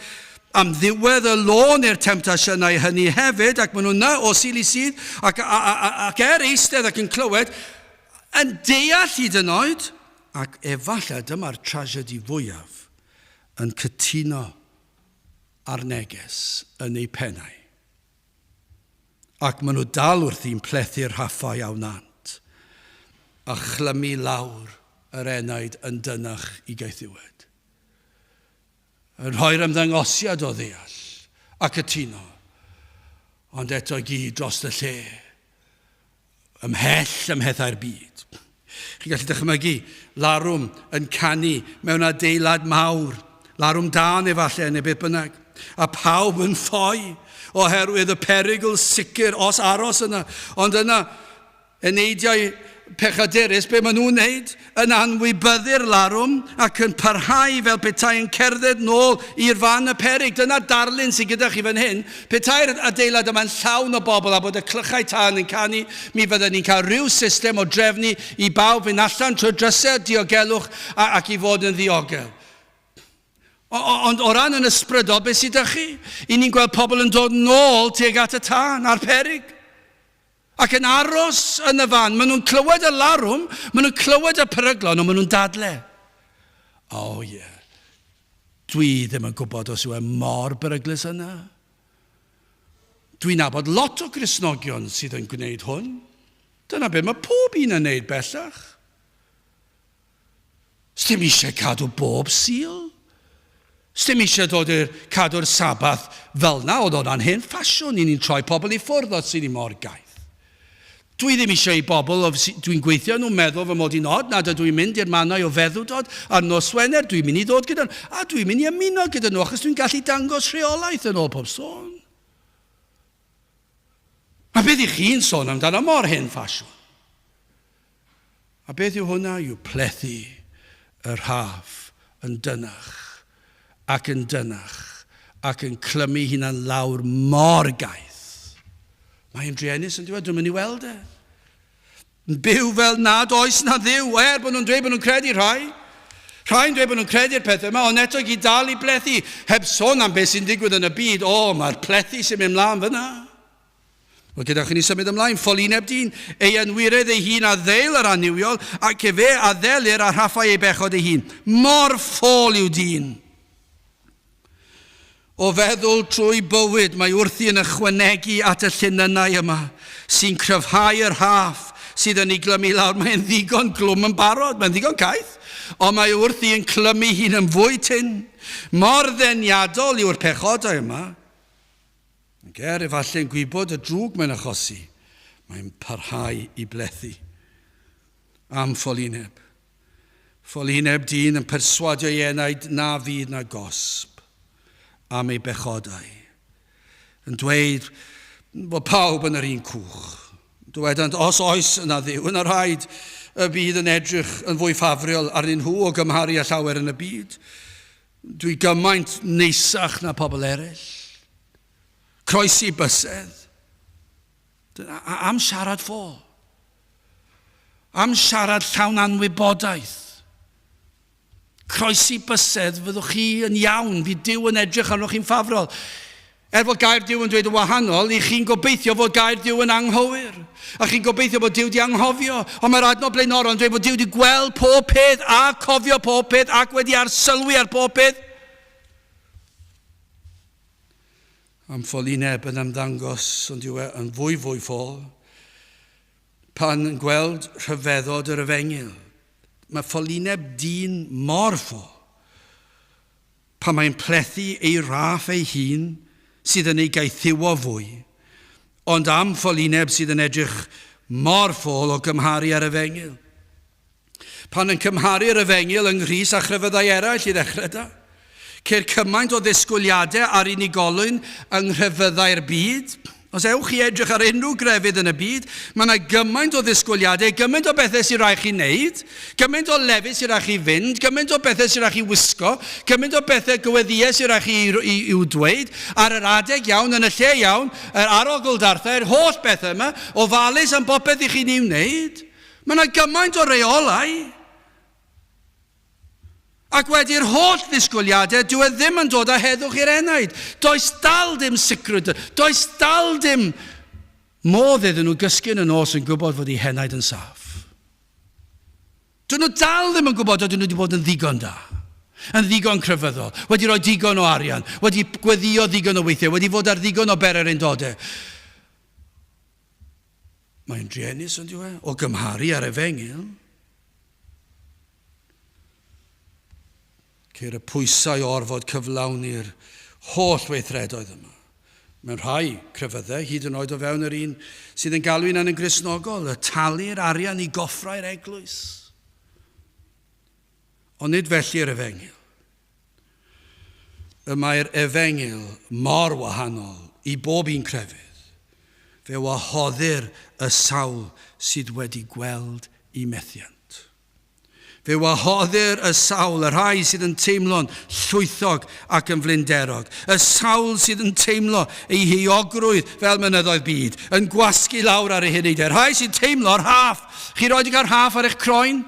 am ddiwedd y lôn i'r temtasiynau hynny hefyd, ac maen nhw yna o Sul i Sul, ac, a, a, ac er eistedd ac yn clywed, Yn deall hyd yn oed, ac efallai dyma'r trasiedi fwyaf, yn cytuno â'r neges yn eu pennau. Ac maen nhw dal wrthi'n plethu'r rhaffau a wnânt, a chlymu lawr yr enaid yn dynnach i gaethiwed. Yn rhoi'r ymddangosiad o ddeall a cytuno, ond eto i gyd dros y lle ymhell ym mhethau'r byd. Chi'n gallu dychmygu larwm yn canu mewn adeilad mawr, larwm dân efallai neu beth bynnag, a pawb yn ffoi oherwydd y perygl sicr os aros yna. Ond yna, eneidiau pechadurus, be maen nhw'n wneud? Yn anwybyddu'r larwm ac yn parhau fel petai yn cerdded nôl i'r fan y peryg. Dyna'r darlun sydd gyda chi fan hyn. Petai'r adeilad yma'n llawn o bobl a bod y clychau tân yn canu, mi fydden ni'n cael rhyw system o drefnu i bawb fynd allan trwy'r drysau diogelwch ac i fod yn ddiogel. Ond o ran yn ysbrydol, beth sydd â chi? I ni'n gweld pobl yn dod nôl tuag at y tân a'r peryg. Ac yn aros yn y fan, maen nhw'n clywed y larwm, maen nhw'n clywed y peryglon, ond maen nhw'n dadle. O oh, ie, yeah. Dwi ddim yn gwybod os yw e mor beryglus yna. Dwi'n nabod lot o Gristnogion sydd yn gwneud hwn. Dyna be mae pob un yn neud bellach. Sdim eisiau cadw bob Sul. Sdim eisiau dod i'r cadw'r Sabath fel 'na, oedd hwnna'n hen ffasiwn, i ni'n troi pobl i ffwrdd os i ni mor gaeth. Dwi ddim eisiau i bobl dwi'n gweithio nhw meddwl fy mod i'n od nad ydw i'n mynd i'r mannau o feddwdod ar nos Wener, dwi'n mynd i ddod gyda nhw, a dwi'n mynd i ymuno gyda nhw achos dwi'n gallu dangos rheolaeth yn ôl pob sôn. Mae beth i chi'n sôn amdano mor hen ffasiwn. A beth yw hwnna? Yw plethu y rhaff yn dynnach ac yn dynnach ac yn clymu hunan lawr mor gaeth. Mae'n druenus yn dweud, dwi'n mynd i weld e. Yn byw fel nad oes na Dduw, er bod nhw'n dweud bod nhw'n credu rhai. Rhai'n dweud bod nhw'n credu'r pethau yma, ond eto i gyd dal i blethu, heb sôn am beth sy'n digwydd yn y byd. O, mae'r plethu sy'n mynd mlaen fyna. Wel, gyda chi ni symud ymlaen, ffolineb dyn, ei anwiredd ei hun a ddeil yr annuwiol, ac efe a ddelir a rhaffau ei bechod ei hun. Mor ffôl yw dyn. O feddwl trwy bywyd, mae wrthi yn ychwanegu at y llinynnau yma, sy'n cryfhau yr rhaff sydd yn ei glymu lawr. Mae'n ddigon glwm yn barod, mae'n ddigon caeth, ond mae wrthi yn clymu hun yn fwy tyn. Mor ddeniadol yw'r pechodau yma. Ac er efallai yn gwybod y drwg mae'n achosi, mae'n parhau i blethu. Am ffolineb. Ffolineb dyn yn perswadio ei enaid na fydd na gosb am ei bechodau. Yn dweud bod pawb yn yr un cwch. Dywedant, os oes yna Dduw, yna rhaid y bydd yn edrych yn fwy ffafriol arnyn nhw o gymharu â llawer yn y byd. Dwi gymaint neisach na pobl eraill. Croesi bysedd. Am siarad ffôl. Am siarad llawn anwybodaeth. Croesi bysedd, fyddwch chi yn iawn, fydd Duw yn edrych arnoch chi'n ffafrol. Er fod gair Duw yn dweud yn wahanol, i chi'n gobeithio fod gair Duw yn anghywir. A chi'n gobeithio bod Duw di anghofio. Ond mae'r adnod blaenorol yn dweud bod Duw di gweld pob peth a cofio pob peth ac wedi arsylwi ar pob peth. Am ffolineb yn ymddangos, ond yw e yn fwy fwy ffôl, pan yn gweld rhyfeddod yr efengyl. Mae ffolineb dyn mor ffôl. Pan mae'n plethu ei raff ei hun sydd yn ei gaethiwo fwy, ond am ffolineb sydd yn edrych mor ffôl o gymharu â'r efengyl. Pan yn cymharu'r efengyl yng Nghrist â chrefyddau eraill i ddechrau da, ceir cymaint o ddisgwyliadau ar unigolyn yng nghrefyddau'r byd. Os ewch chi edrych ar unrhyw grefydd yn y byd, mae yna gymaint o ddisgwyliadau, gymaint o bethau sy'n rhaid chi wneud, gymaint o lefydd sy'n rhaid chi fynd, gymaint o bethau sy'n rhaid chi wisgo, gymaint o bethau gyweddiau sy'n rhaid chi i'w dweud, ar yr adeg iawn, yn y lle iawn, yr arogl-darthau, yr holl bethau yma, ofalus am bopeth i chi'n ei wneud. Mae yna gymaint o reolau. Ac wedi'r holl ddisgwyliadau, dyw e ddim yn dod â heddwch i'r enaid. Does dal dim sicrwydd, does dal dim modd iddyn nhw gysgu yn y nos yn gwybod fod eu henaid yn saff. Dyn nhw dal ddim yn gwybod ydyn nhw wedi bod yn ddigon da, yn ddigon crefyddol, wedi rhoi digon o arian, wedi gweddio ddigon o weithiau, wedi fod ar ddigon o bererindodau. Mae'n druenus, ond yw e? O gymharu â'r efengyl. Ceir y pwysau o orfod cyflawni'r holl weithredoedd yma. Mewn rhai crefyddau, hyd yn oed o fewn yr un sydd yn galw hunan yn Gristnogol, y talu'r arian i goffrau'r eglwys. Ond nid felly yr efengyl. Y mae'r efengyl mor wahanol i bob un crefydd. Fe wahoddir y sawl sydd wedi gweld eu methiant. Fe wahoddir y sawl, y rhai sydd yn teimlo'n llwythog ac yn flinderog, y sawl sydd yn teimlo eu heuogrwydd fel mynyddoedd byd, yn gwasgu lawr ar eu heneidiau, rhai sy'n teimlo'r rhaff. Chi roed i gael rhaff ar eich croen?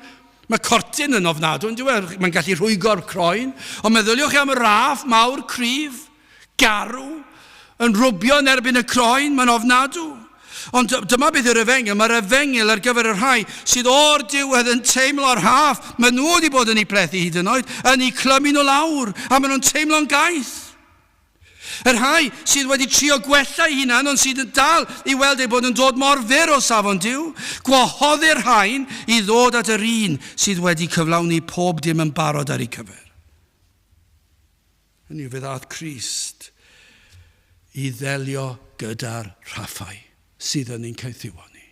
Mae cortyn yn ofnadwy, yn dyw e? Mae'n gallu rhwygo'r croen. Ond meddyliwch chi am y raff mawr cryf, garw, yn rwbio yn erbyn y croen, mae'n ofnadw. Ond dyma beth yw'r efengyl. Mae'r efengyl ar gyfer y rhai sydd o'r diwedd yn teimlo'r rhaff. Maen nhw wedi bod yn eu plethu hyd yn oed, yn eu clymu nhw lawr, a maen nhw'n teimlo'n gaeth. Y rhai sydd wedi trio gwella eu hunan ond sydd yn dal i weld eu bod yn dod mor fyr o safon Duw, gwahoddir rhain i ddod at yr un sydd wedi cyflawni pob dim yn barod ar eu cyfer. Hynny yw, fe ddaeth Crist i ddelio gyda'r rhaffau sydd yn ein caethiwo ni.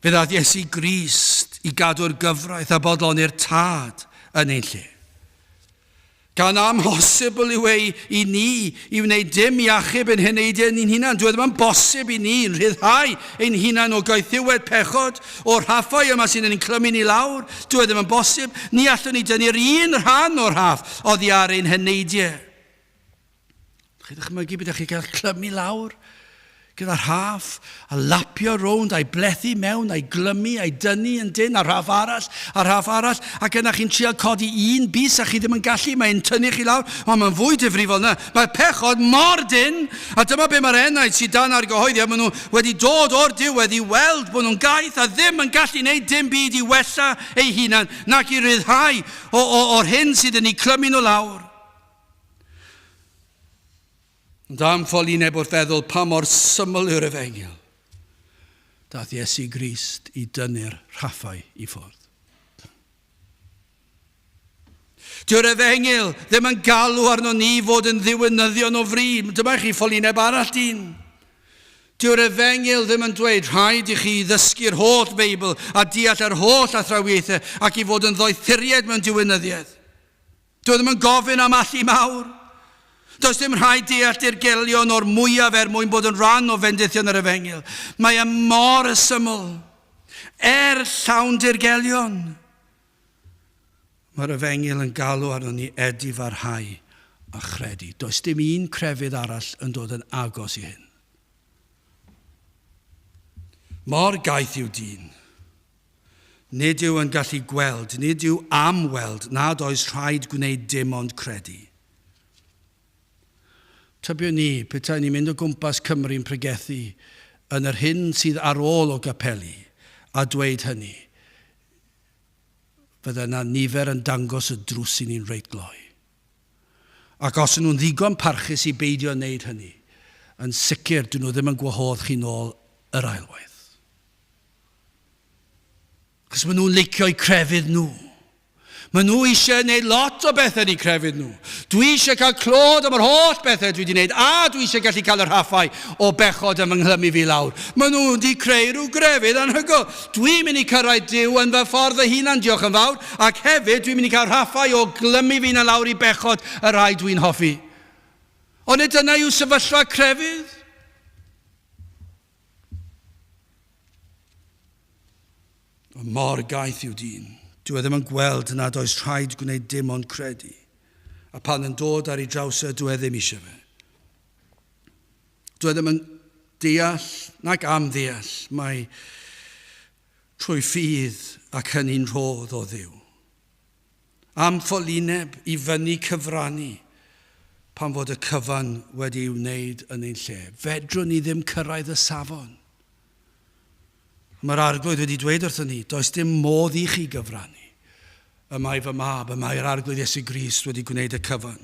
Fe ddaeth Iesu Grist i gadw'r gyfraith a bodloni'r Tad yn ein lle. Gan amhosibl yw ei i ni i wneud dim i achub ein heneidiau ni'n hunan. Dyw e ddim yn bosib i ni rhyddhau ein hunan o gaethiwed pechod, o'r rhaffau yma sy'n ein clymu ni lawr. Dyw e ddim yn bosib. Ni allwn ni dynnu'r un rhan o'r rhaff oddi ar ein heneidiau. Chi ddychmygu bydech chi gael clymu lawr gyda rhaff a lapio rownd a'i blethu mewn a'i glymu a'i dynnu yn dyn a rhaff arall a rhaff arall ac yna chi'n trial codi un bys a chi ddim yn gallu, mae'n tynnu chi lawr, ond mae'n fwy difrifol na. Mae'r pechod mor dyn a dyma be mae'r enaid sydd dan argyhoeddiad, maen nhw wedi dod o'r diwedd i weld bod nhw'n gaeth a ddim yn gallu gwneud dim byd i wella eu hunan nac i ryddhau o'r hyn sydd yn eu clymu nhw lawr. Ond am ffolineb wrth feddwl pa mor syml yw'r efengyl, daeth Iesu Grist i dynnu'r rhaffau i ffwrdd. Dyw'r efengyl ddim yn galw arno ni fod yn ddiwinyddion o fri. Dyma chi ffolineb arall dyn. Dyw'r efengyl ddim yn dweud rhaid i chi ddysgu'r holl Feibl a deall yr holl athrawiaethau ac i fod yn ddoethuriaid mewn diwinyddiaeth. Dyw e ddim yn gofyn am allu mawr. Does dim rhaid deall dirgelion o'r mwyaf er mwyn bod yn rhan o fendithion yr efengyl. Mae e mor syml. Er llawn dirgelion. Mae'r efengyl yn galw arnon ni edifarhau a chredu. Does dim un crefydd arall yn dod yn agos i hyn. Mor gaeth yw dyn. Nid yw yn gallu gweld, nid yw am weld nad oes rhaid gwneud dim ond credu. Tybiwn ni, petai ni'n mynd o gwmpas Cymru'n pregethu yn yr hyn sydd ar ôl o gapeli a dweud hynny, fydde yna nifer yn dangos y drws i ni'n reit gloi. Ac os ŷn nhw'n ddigon parchus i beidio wneud hynny, yn sicr dyn nhw ddim yn gwahodd chi nôl yr ailwaith. Cos maen nhw'n licio'u crefydd nhw. Maen nhw eisiau gwneud lot o bethau yn eu crefydd nhw. Dwi eisiau cael clod am yr holl bethau dwi wedi gwneud, a dwi eisiau gallu cael y rhaffau o bechod yn fy nghlymu fi lawr. Maen nhw wedi creu rhyw grefydd anhygoel. Dwi'n mynd i cyrraedd Duw yn fy ffordd fy hunan, diolch yn fawr, ac hefyd dwi'n mynd i cael rhaffau o glymu fi hunan lawr i bechod y rhai dwi'n hoffi. Ond nid dyna yw sefyllfa crefydd. Ond mor gaeth yw dyn. Dyw e ddim yn gweld nad oes rhaid gwneud dim ond credu. A pan yn dod ar ei draws e, dyw e ddim eisiau fe. Dyw e ddim yn deall nac am ddeall mai trwy ffydd ac hynny'n rhodd o Dduw. Am ffolineb i fyny cyfrannu pan fod y cyfan wedi ei wneud yn ein lle. Fedrwn ni ddim cyrraedd y safon. Mae'r Arglwydd wedi dweud wrthon ni, does dim modd i chi gyfrannu. Y mae fy mab, y mae'r Arglwydd Iesu Grist wedi gwneud y cyfan.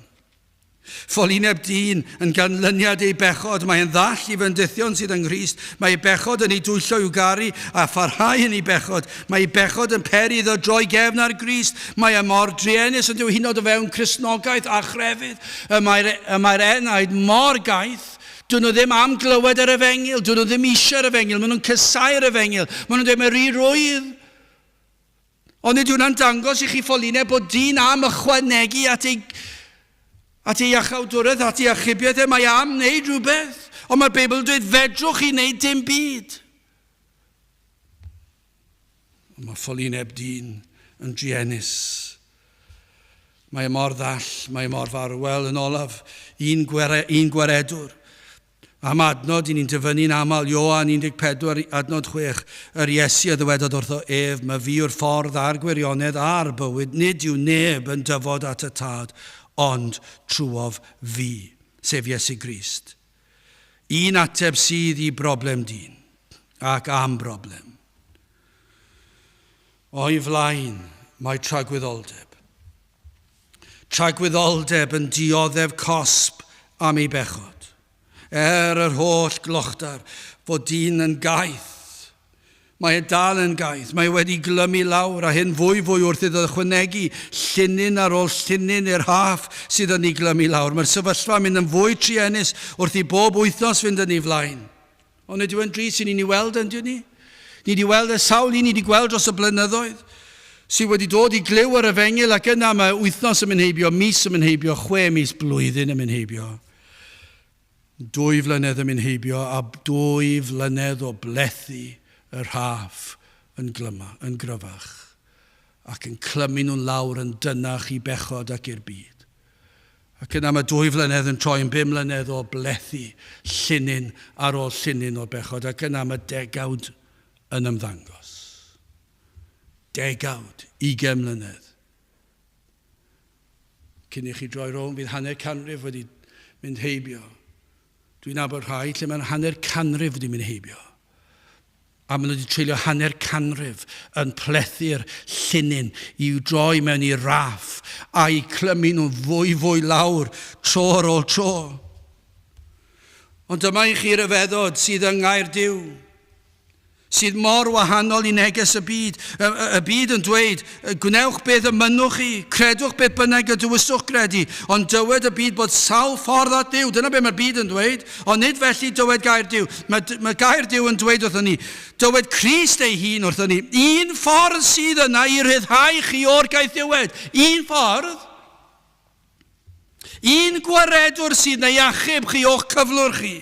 Ffolineb dyn yn ganlyniad ei bechod, mae e'n ddall i fendithion sydd yng Nghrist, mae ei bechod yn ei dwyllo i'w garu a pharhau yn ei bechod, mae ei bechod yn peri iddo droi gefn ar Grist, mae e mor druenus yn dyw hyd yn oed o fewn Cristnogaeth a chrefydd, y mae'r, y mae'r enaid mor gaeth, dyn nhw ddim am glywed yr efengyl, dyn nhw ddim eisiau'r efengyl, maen nhw'n casáu'r efengyl, maen nhw'n dweud mae rhy rwydd. Ond nid hwnna'n dangos i chi ffolineb bod dyn am ychwanegu at ei, at ei iachawdwraeth, at ei achubiaeth e, mae am wneud rhywbeth. Ond mae'r Beibl yn dweud, fedrwch chi wneud dim byd. Ond mae ffolineb dyn yn druenus. Mae e mor ddall, mae e mor farw. Wel, yn olaf, un, gwere, un gwaredwr. Am adnod, i ni'n dyfynnu'n aml, Ioan 14, adnod 6, Yr Iesu a ddywedodd wrtho ef, Myfi fi yw'r ffordd a'r gwirionedd a'r bywyd, nid yw neb yn dyfod at y Tad, ond trwof fi, sef Iesu Grist. Un ateb sydd i broblem dyn, ac am broblem. O'i flaen mae tragwyddoldeb. Tragwyddoldeb yn dioddef cosb am ei bechod. Er yr holl glochdar fod dyn yn gaeth, mae e dal yn gaeth, mae e wedi glymu lawr, a hyn fwy fwy wrth iddo ychwanegu llinyn ar ôl llinyn i'r haff sydd yn ei glymu lawr. Mae'r sefyllfa'n mynd yn fwy truenus wrth i bob wythnos fynd yn ei flaen. Ond nid yw e'n drist i ni'n ei weld yn dyn ni? Ni wedi weld y sawl un ni wedi gweld dros y blynyddoedd sydd wedi dod i glyw yr efengyl ac yna mae wythnos yn mynd heibio, mis yn mynd heibio, chwe mis, blwyddyn yn mynd heibio. 2 flynedd yn mynd heibio a 2 flynedd o blethu y rhaff yn glyma, yn gryfach ac yn clymu nhw'n lawr yn dynach i bechod ac i'r byd. Ac yna mae 2 flynedd yn troi yn 5 mlynedd o blethu llinyn ar ôl llinyn o bechod ac yna mae degawd yn ymddangos. Degawd, 20 mlynedd. Cyn i chi droi rownd, fydd hanner canrif wedi mynd heibio. Dwi'n nabod rhai lle mae'n hanner canrif wedi mynd heibio. A maen nhw wedi treulio hanner canrif yn plethu'r llinyn i'w droi mewn i raff a'i clymu nhw'n fwy fwy lawr tro ar ôl tro. Ond dyma i chi ryfeddod sydd yng Ngair Duw. Sydd mor wahanol i neges y byd. Y, y, y byd yn dweud, gwnewch beth y mynnwch chi, credwch beth bynnag y dywyswch gredu, ond dywed y byd bod sawl ffordd at Dduw. Dyna beth mae'r byd yn dweud, ond nid felly dywed gair Duw. Mae, mae gair Duw yn dweud wrthon ni, dywed Crist ei hun wrthon ni, un ffordd sydd yna i rhyddhau chi o'r gaethiwed. Un ffordd. Un gwaredwr sydd neu achub chi o'ch cyflwr chi.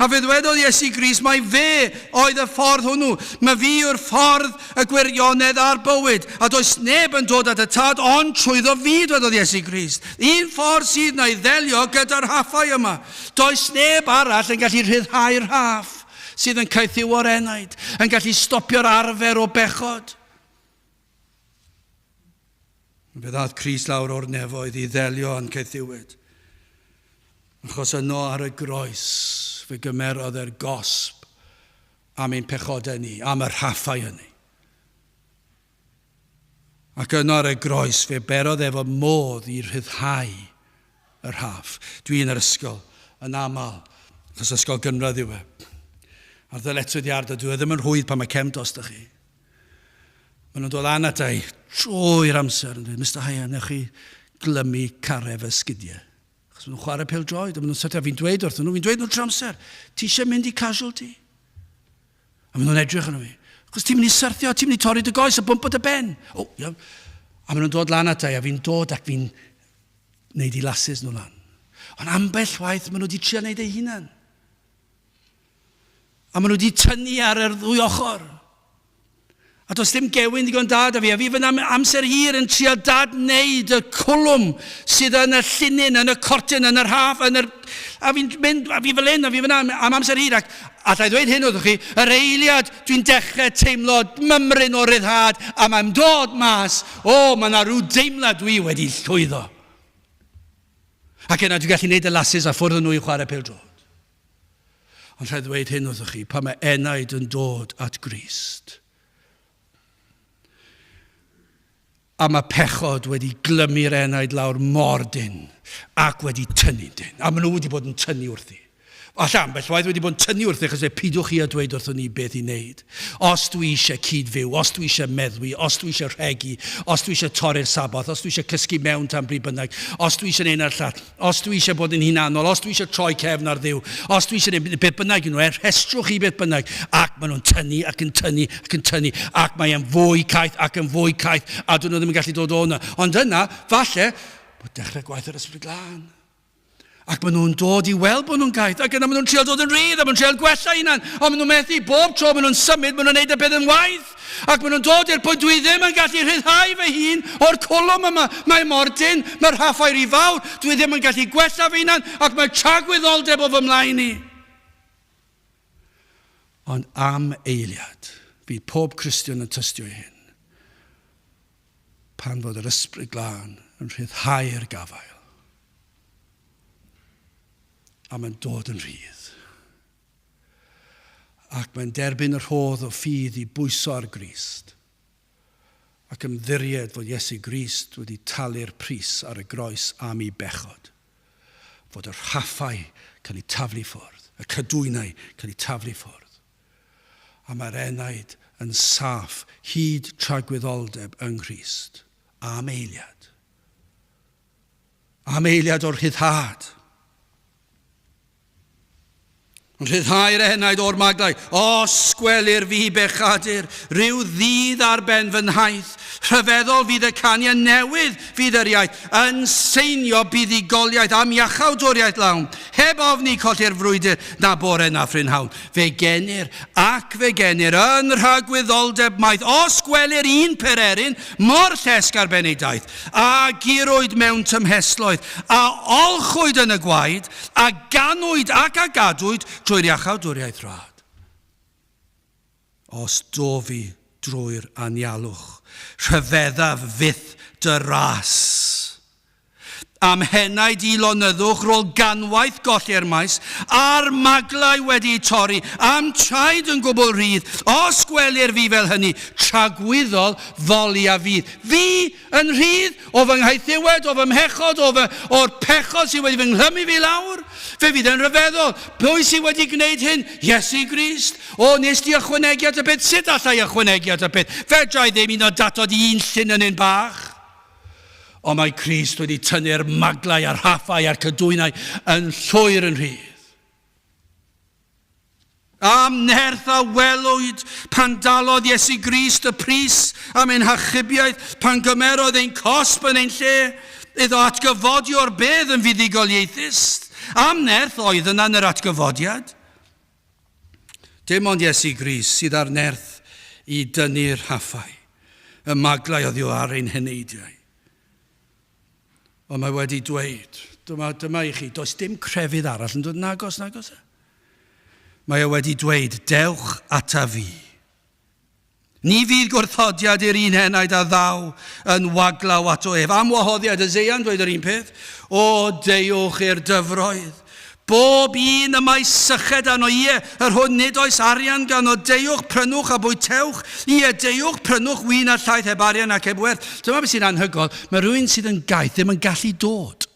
A fe ddwedodd Iesu Grist mai fe oedd y ffordd hwnnw. Mae fi yw'r ffordd, y gwirionedd a'r bywyd. A does neb yn dod at y Tad ond trwyddo fi, dwedodd Iesu Grist. Un ffordd sydd na i ddelio gyda'r rhaffau yma. Does neb arall yn gallu rhyddhau'r rhaff sydd yn caethiwo'r enaid, yn gallu stopio'r arfer o bechod. Fe ddaeth Crist lawr o'r nefoedd i ddelio â'n caethiwed. Achos yno ar y groes fe gymerodd e'r gosb am ein pechodau ni, am y rhaffau hynny. Ac yno ar y groes fe berodd efo modd i rhyddhau y rhaff. Dwi yn yr ysgol yn aml, achos ysgol gynradd yw e. A'r ddyletswydd iard, a dwi e ddim yn rhwydd pan mae cefn dost chi. Maen nhw'n dod lan ata i trwy'r amser yn dweud, Mr Hyam, newch chi glymu carref y sgidiau. Achos maen nhw'n chwarae pêl droed, a maen nhw'n syrthio, fi'n dweud wrthyn nhw, fi'n dweud nhw trwy amser, ti eisiau mynd i casualty? A maen nhw'n edrych arno fi, achos ti'n mynd i syrthio, ti'n mynd i torri dy goes a bwmpo dy ben. O, iawn. A maen nhw'n dod lan ata i, a fi'n dod ac fi'n neud i lasus nhw lan. Ond ambell waith maen nhw wedi trio neud eu hunan. A maen nhw wedi tynnu ar yr ddwy ochr. A does dim gewyn digon da da fi. A fi fyna amser hir yn trio dadwneud y cwlwm sydd yn y llinyn, yn y cortyn, yn yr haf, yn yr... A fi'n mynd, a fi fel hyn, a fi fyna am amser hir. Ac allai ddweud hyn wrthych chi, yr eiliad dwi'n dechrau teimlo mymryn o ryddhad, a mae'n dod mas, o, mae yna rhyw deimlad dwi wedi llwyddo. Ac yna dwi'n gallu gwneud y lasis a ffwrdd nhw i chwarae pêl-droed. Ond rhaid ddweud hyn wrthych chi, pan mae enaid yn dod at Grist, a mae pechod wedi glymu'r enaid lawr mor dynn ac wedi tynnu'n dynn, a maen nhw wedi bod yn tynnu wrthi. Falle ambell waith wedi bod yn tynnu wrthi achos fe pidwch chi a dweud wrthwn ni beth i wneud. Os dwi eisiau cyd-fyw, os dwi eisiau meddwi, os dwi eisiau rhegi, os dwi eisiau torri'r Saboth, os dwi eisiau cysgu mewn tan bryd bynnag, os dwi eisiau neud na'r llall, Os dwi eisiau bod yn hunanol, os dwi eisiau troi cefn ar Dduw, os dwi eisiau gwneud beth bynnag yw nhw, er rhestrwch chi beth bynnag, ac maen nhw'n tynnu ac yn tynnu ac yn tynnu, ac mae e'n fwy caeth ac yn fwy caeth, a dyn nhw ddim yn gallu dod o yna. Ond yna, falle, bod dechrau gwaith yr Ysbryd Glân. Ac maen nhw'n dod i weld bod nhw'n gaeth, ac yna maen nhw'n trio dod yn rhydd, a maen nhw'n trio gwella hunan, ond maen nhw'n methu bob tro maen nhw'n symud, maen nhw'n neud y peth yn waith. Ac maen nhw'n dod i'r pwynt dwi ddim yn gallu rhyddhau fy hun o'r cwlwm yma. Mae mor dynn, mae'r rhaffau rhy fawr, dwi ddim yn gallu gwella fy hunan, ac mae tragwyddoldeb o fy mlaen i. Ond am eiliad, fydd pob Cristion yn tystio i hyn, pan fod yr Ysbryd Glân yn rhyddhau'r gafael, a mae'n dod yn rhydd. Ac mae'n derbyn y rhodd o ffydd i bwyso ar Grist, ac ymddiried fod Iesu Grist wedi talu'r pris ar y groes am ei bechod, fod y rhaffau cael eu taflu ffwrdd, y cadwynau cael eu taflu ffwrdd, a mae'r enaid yn saff hyd tragwyddoldeb yng Nghrist, am eiliad. Am eiliad o'r rhyddhad. Yn rhyddhau'r enaid o'r maglau. Os gwelir fi bechadur, rhyw ddydd ar ben fy nhaith, rhyfeddol fydd y canu, a newydd fydd yr iaith, yn seinio buddugoliaeth am iachawdwriaeth lawn, heb ofni colli'r frwydr na bore na phrynhawn. Fe genir, ac fe genir, yn rhagwyddoldeb maith, os gwelir un pererin mor llesg ar ben ei daith, a gurwyd mewn tymhestloedd, a olchwyd yn y gwaed, a ganwyd ac a gadwyd trwy'r iachawdwriaeth rad. Os dofi drwy'r anialwch, rhyfeddaf fyth dy ras. Am henaid i lonyddwch rôl ganwaith golli'r maes, a'r maglau wedi'u torri, a'm traed yn gwbl rhydd, os gwelir fi fel hynny, tragwyddol foli a fydd. Fi yn rhydd o fy nghaethiwed, o fy mhechod, o fy, o'r pechod sydd wedi fy nghlymu fi lawr. Fe fydd yn rhyfeddol. Pwy sydd wedi gwneud hyn? Iesu Grist. O, nes di ychwanegu at y peth? Sut allai ychwanegu at y peth? Fedra i ddim un o datod un llinyn un bach. Ond mae Crist wedi tynnu'r maglau a'r rhaffau a'r cydwynau yn llwyr yn rhydd. Am nerth a welwyd pan dalodd Iesu Grist y pris am ein hachubiaeth, pan gymerodd ein cosb yn ein lle, iddo atgyfodi o'r bedd yn fuddugoliaethus. Am nerth oedd yna yn yr atgyfodiad. Dim ond Iesu Grist sydd â'r nerth i dynnu'r rhaffau, y maglau oddi ar ein heneidiau. Ond mae wedi dweud, dyma, dyma i chi, does dim crefydd arall yn dod yn agos, nagos e? Mae e wedi dweud, dewch ata fi. Ni fydd gwrthodiad i'r un enaid a ddaw yn waglaw ato ef. Am wahoddiad, Eseia'n dweud yr un peth. O, deuwch i'r dyfroedd. Bob un y mae syched arno, ie, yr hwn nid oes arian ganddo, deuwch, prynwch a bwytewch, ie, deuwch, prynwch win a llaeth heb arian ac heb werth. Dyma beth sy'n anhygoel, mae rhywun sydd yn gaeth ddim yn gallu dod.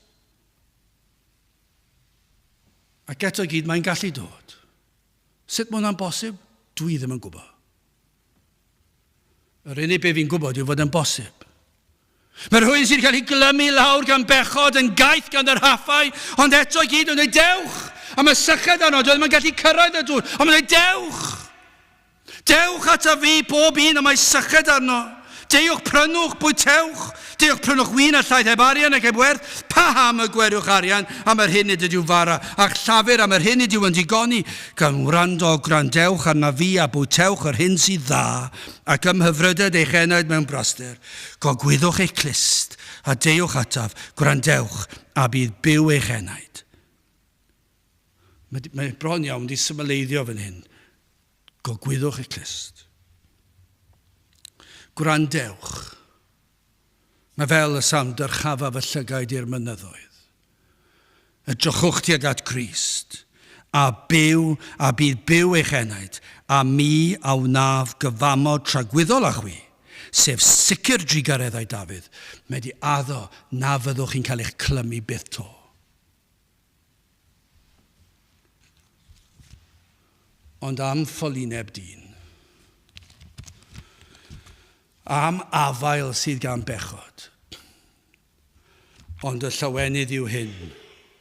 Ac eto i gyd mae'n gallu dod. Sut mae hwnna'n bosib? Dwi ddim yn gwybod. Yr unig beth fi'n gwybod yw fod yn bosib. Mae rhywun sy'n cael ei glymu lawr gan bechod yn gaeth gan yr haffau, ond eto i gyd yn dweud dewch! A mae syched arno, doedd ddim yn gallu cyrraedd y dŵr, ond mae'n dweud dewch! Dewch ata fi, bob un, a mae syched arno. Deuwch, prynwch, bwytewch. Deuwch, prynwch win a llaeth heb arian ac heb werth. Paham y gweriwch arian am yr hyn nid ydyw fara, a'ch llafur am yr hyn nid yw yn digoni? Gan wrando, gwrandewch arnaf fi, a bwytewch yr hyn sydd dda, ac ymhyfryded eich enaid mewn braster. Gogwyddwch eich clust, a deuwch ataf, gwrandewch, a bydd byw eich enaid. Mae, mae bron iawn wedi symleiddio fan hyn. Gogwyddwch eich clust. Gwrandewch. Mae fel y sam dyrchafa fy llygaid i'r mynyddoedd. Edrychwch tuag at Grist, a byw, a bydd byw eich enaid, a mi a wnaf gyfamod tragwyddol â chwi, sef sicr drugareddau Dafydd, mae di addo na fyddwch chi'n cael eich clymu byth to. Ond am ffolineb dyn. Am afael sydd gan bechod. Ond y llawenydd yw hyn,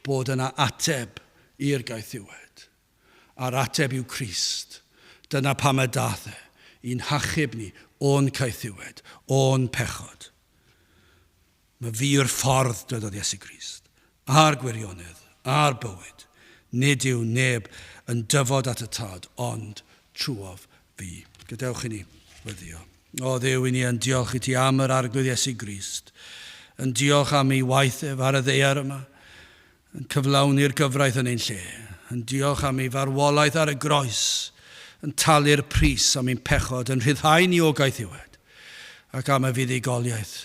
bod yna ateb i'r gaethiwed. A'r ateb yw Crist. Dyna pam y dath e, i'n hachub ni o'n caethiwed, o'n pechod. Mae fi yw'r ffordd, dwedodd Iesu Grist, a'r gwirionedd, a'r bywyd. Nid yw neb yn dyfod at y Tad ond trwof fi. Gadewch i ni weddio. O Dduw, i ni yn diolch i ti am yr Arglwydd Iesu Grist, yn diolch am ei waith ef ar y ddaear yma, yn cyflawni'r gyfraith yn ein lle, yn diolch am ei farwolaeth ar y groes, yn talu'r pris am ein pechod, yn rhyddhau ni o gaethiwed, ac am y fuddugoliaeth.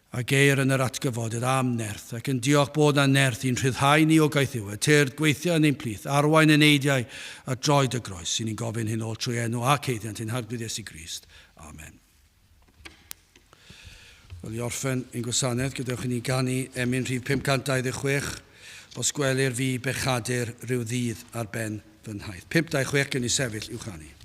a geir yn yr atgyfodiad am nerth, ac yn diolch bod na nerth i'n rhyddhau ni o gaethiwed, tyrd gweithio yn ein plith, arwain ein eidiau a droed y groes, sy'n ni'n gofyn hyn ôl trwy enw ac haeddiant ein Harglwydd Iesu Grist. Amen. Wel, i orffen ein gwasanaeth, gadewch i ni ganu emyn rhif 526, os gwelir fi bechadur rhyw ddydd ar ben fy nhaith. 526 gen i sefyll i'w chanu.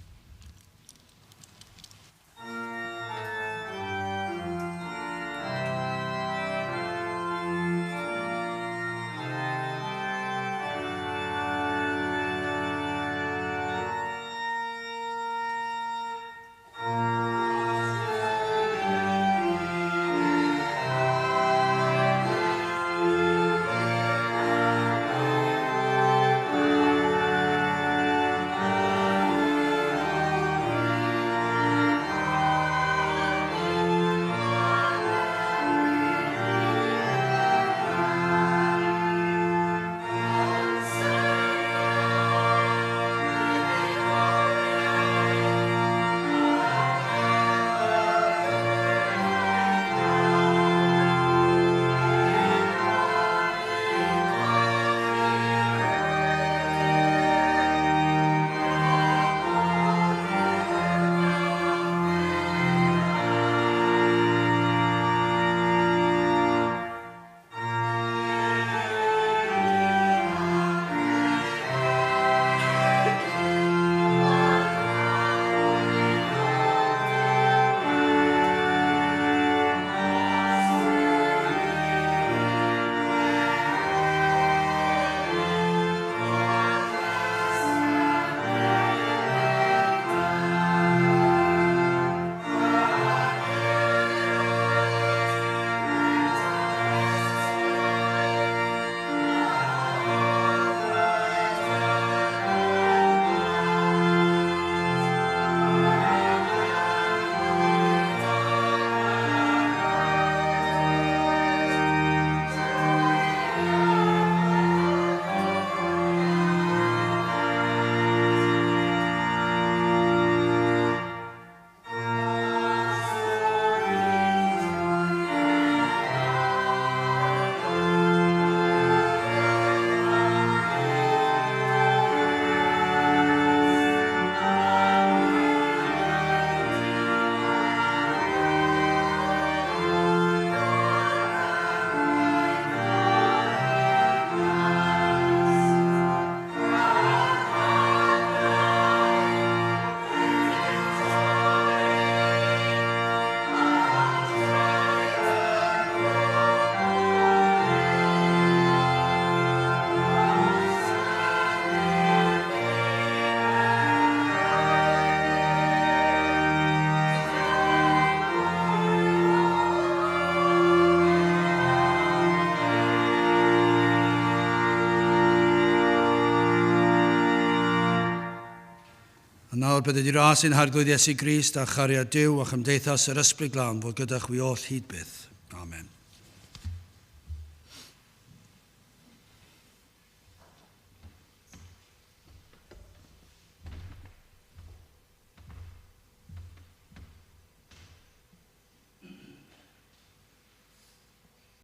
A nawr bydded i ras ein Harglwydd Iesu Grist a chariad Duw a chymdeithas yr Ysbryd Glân fod gyda chwi oll hyd byth.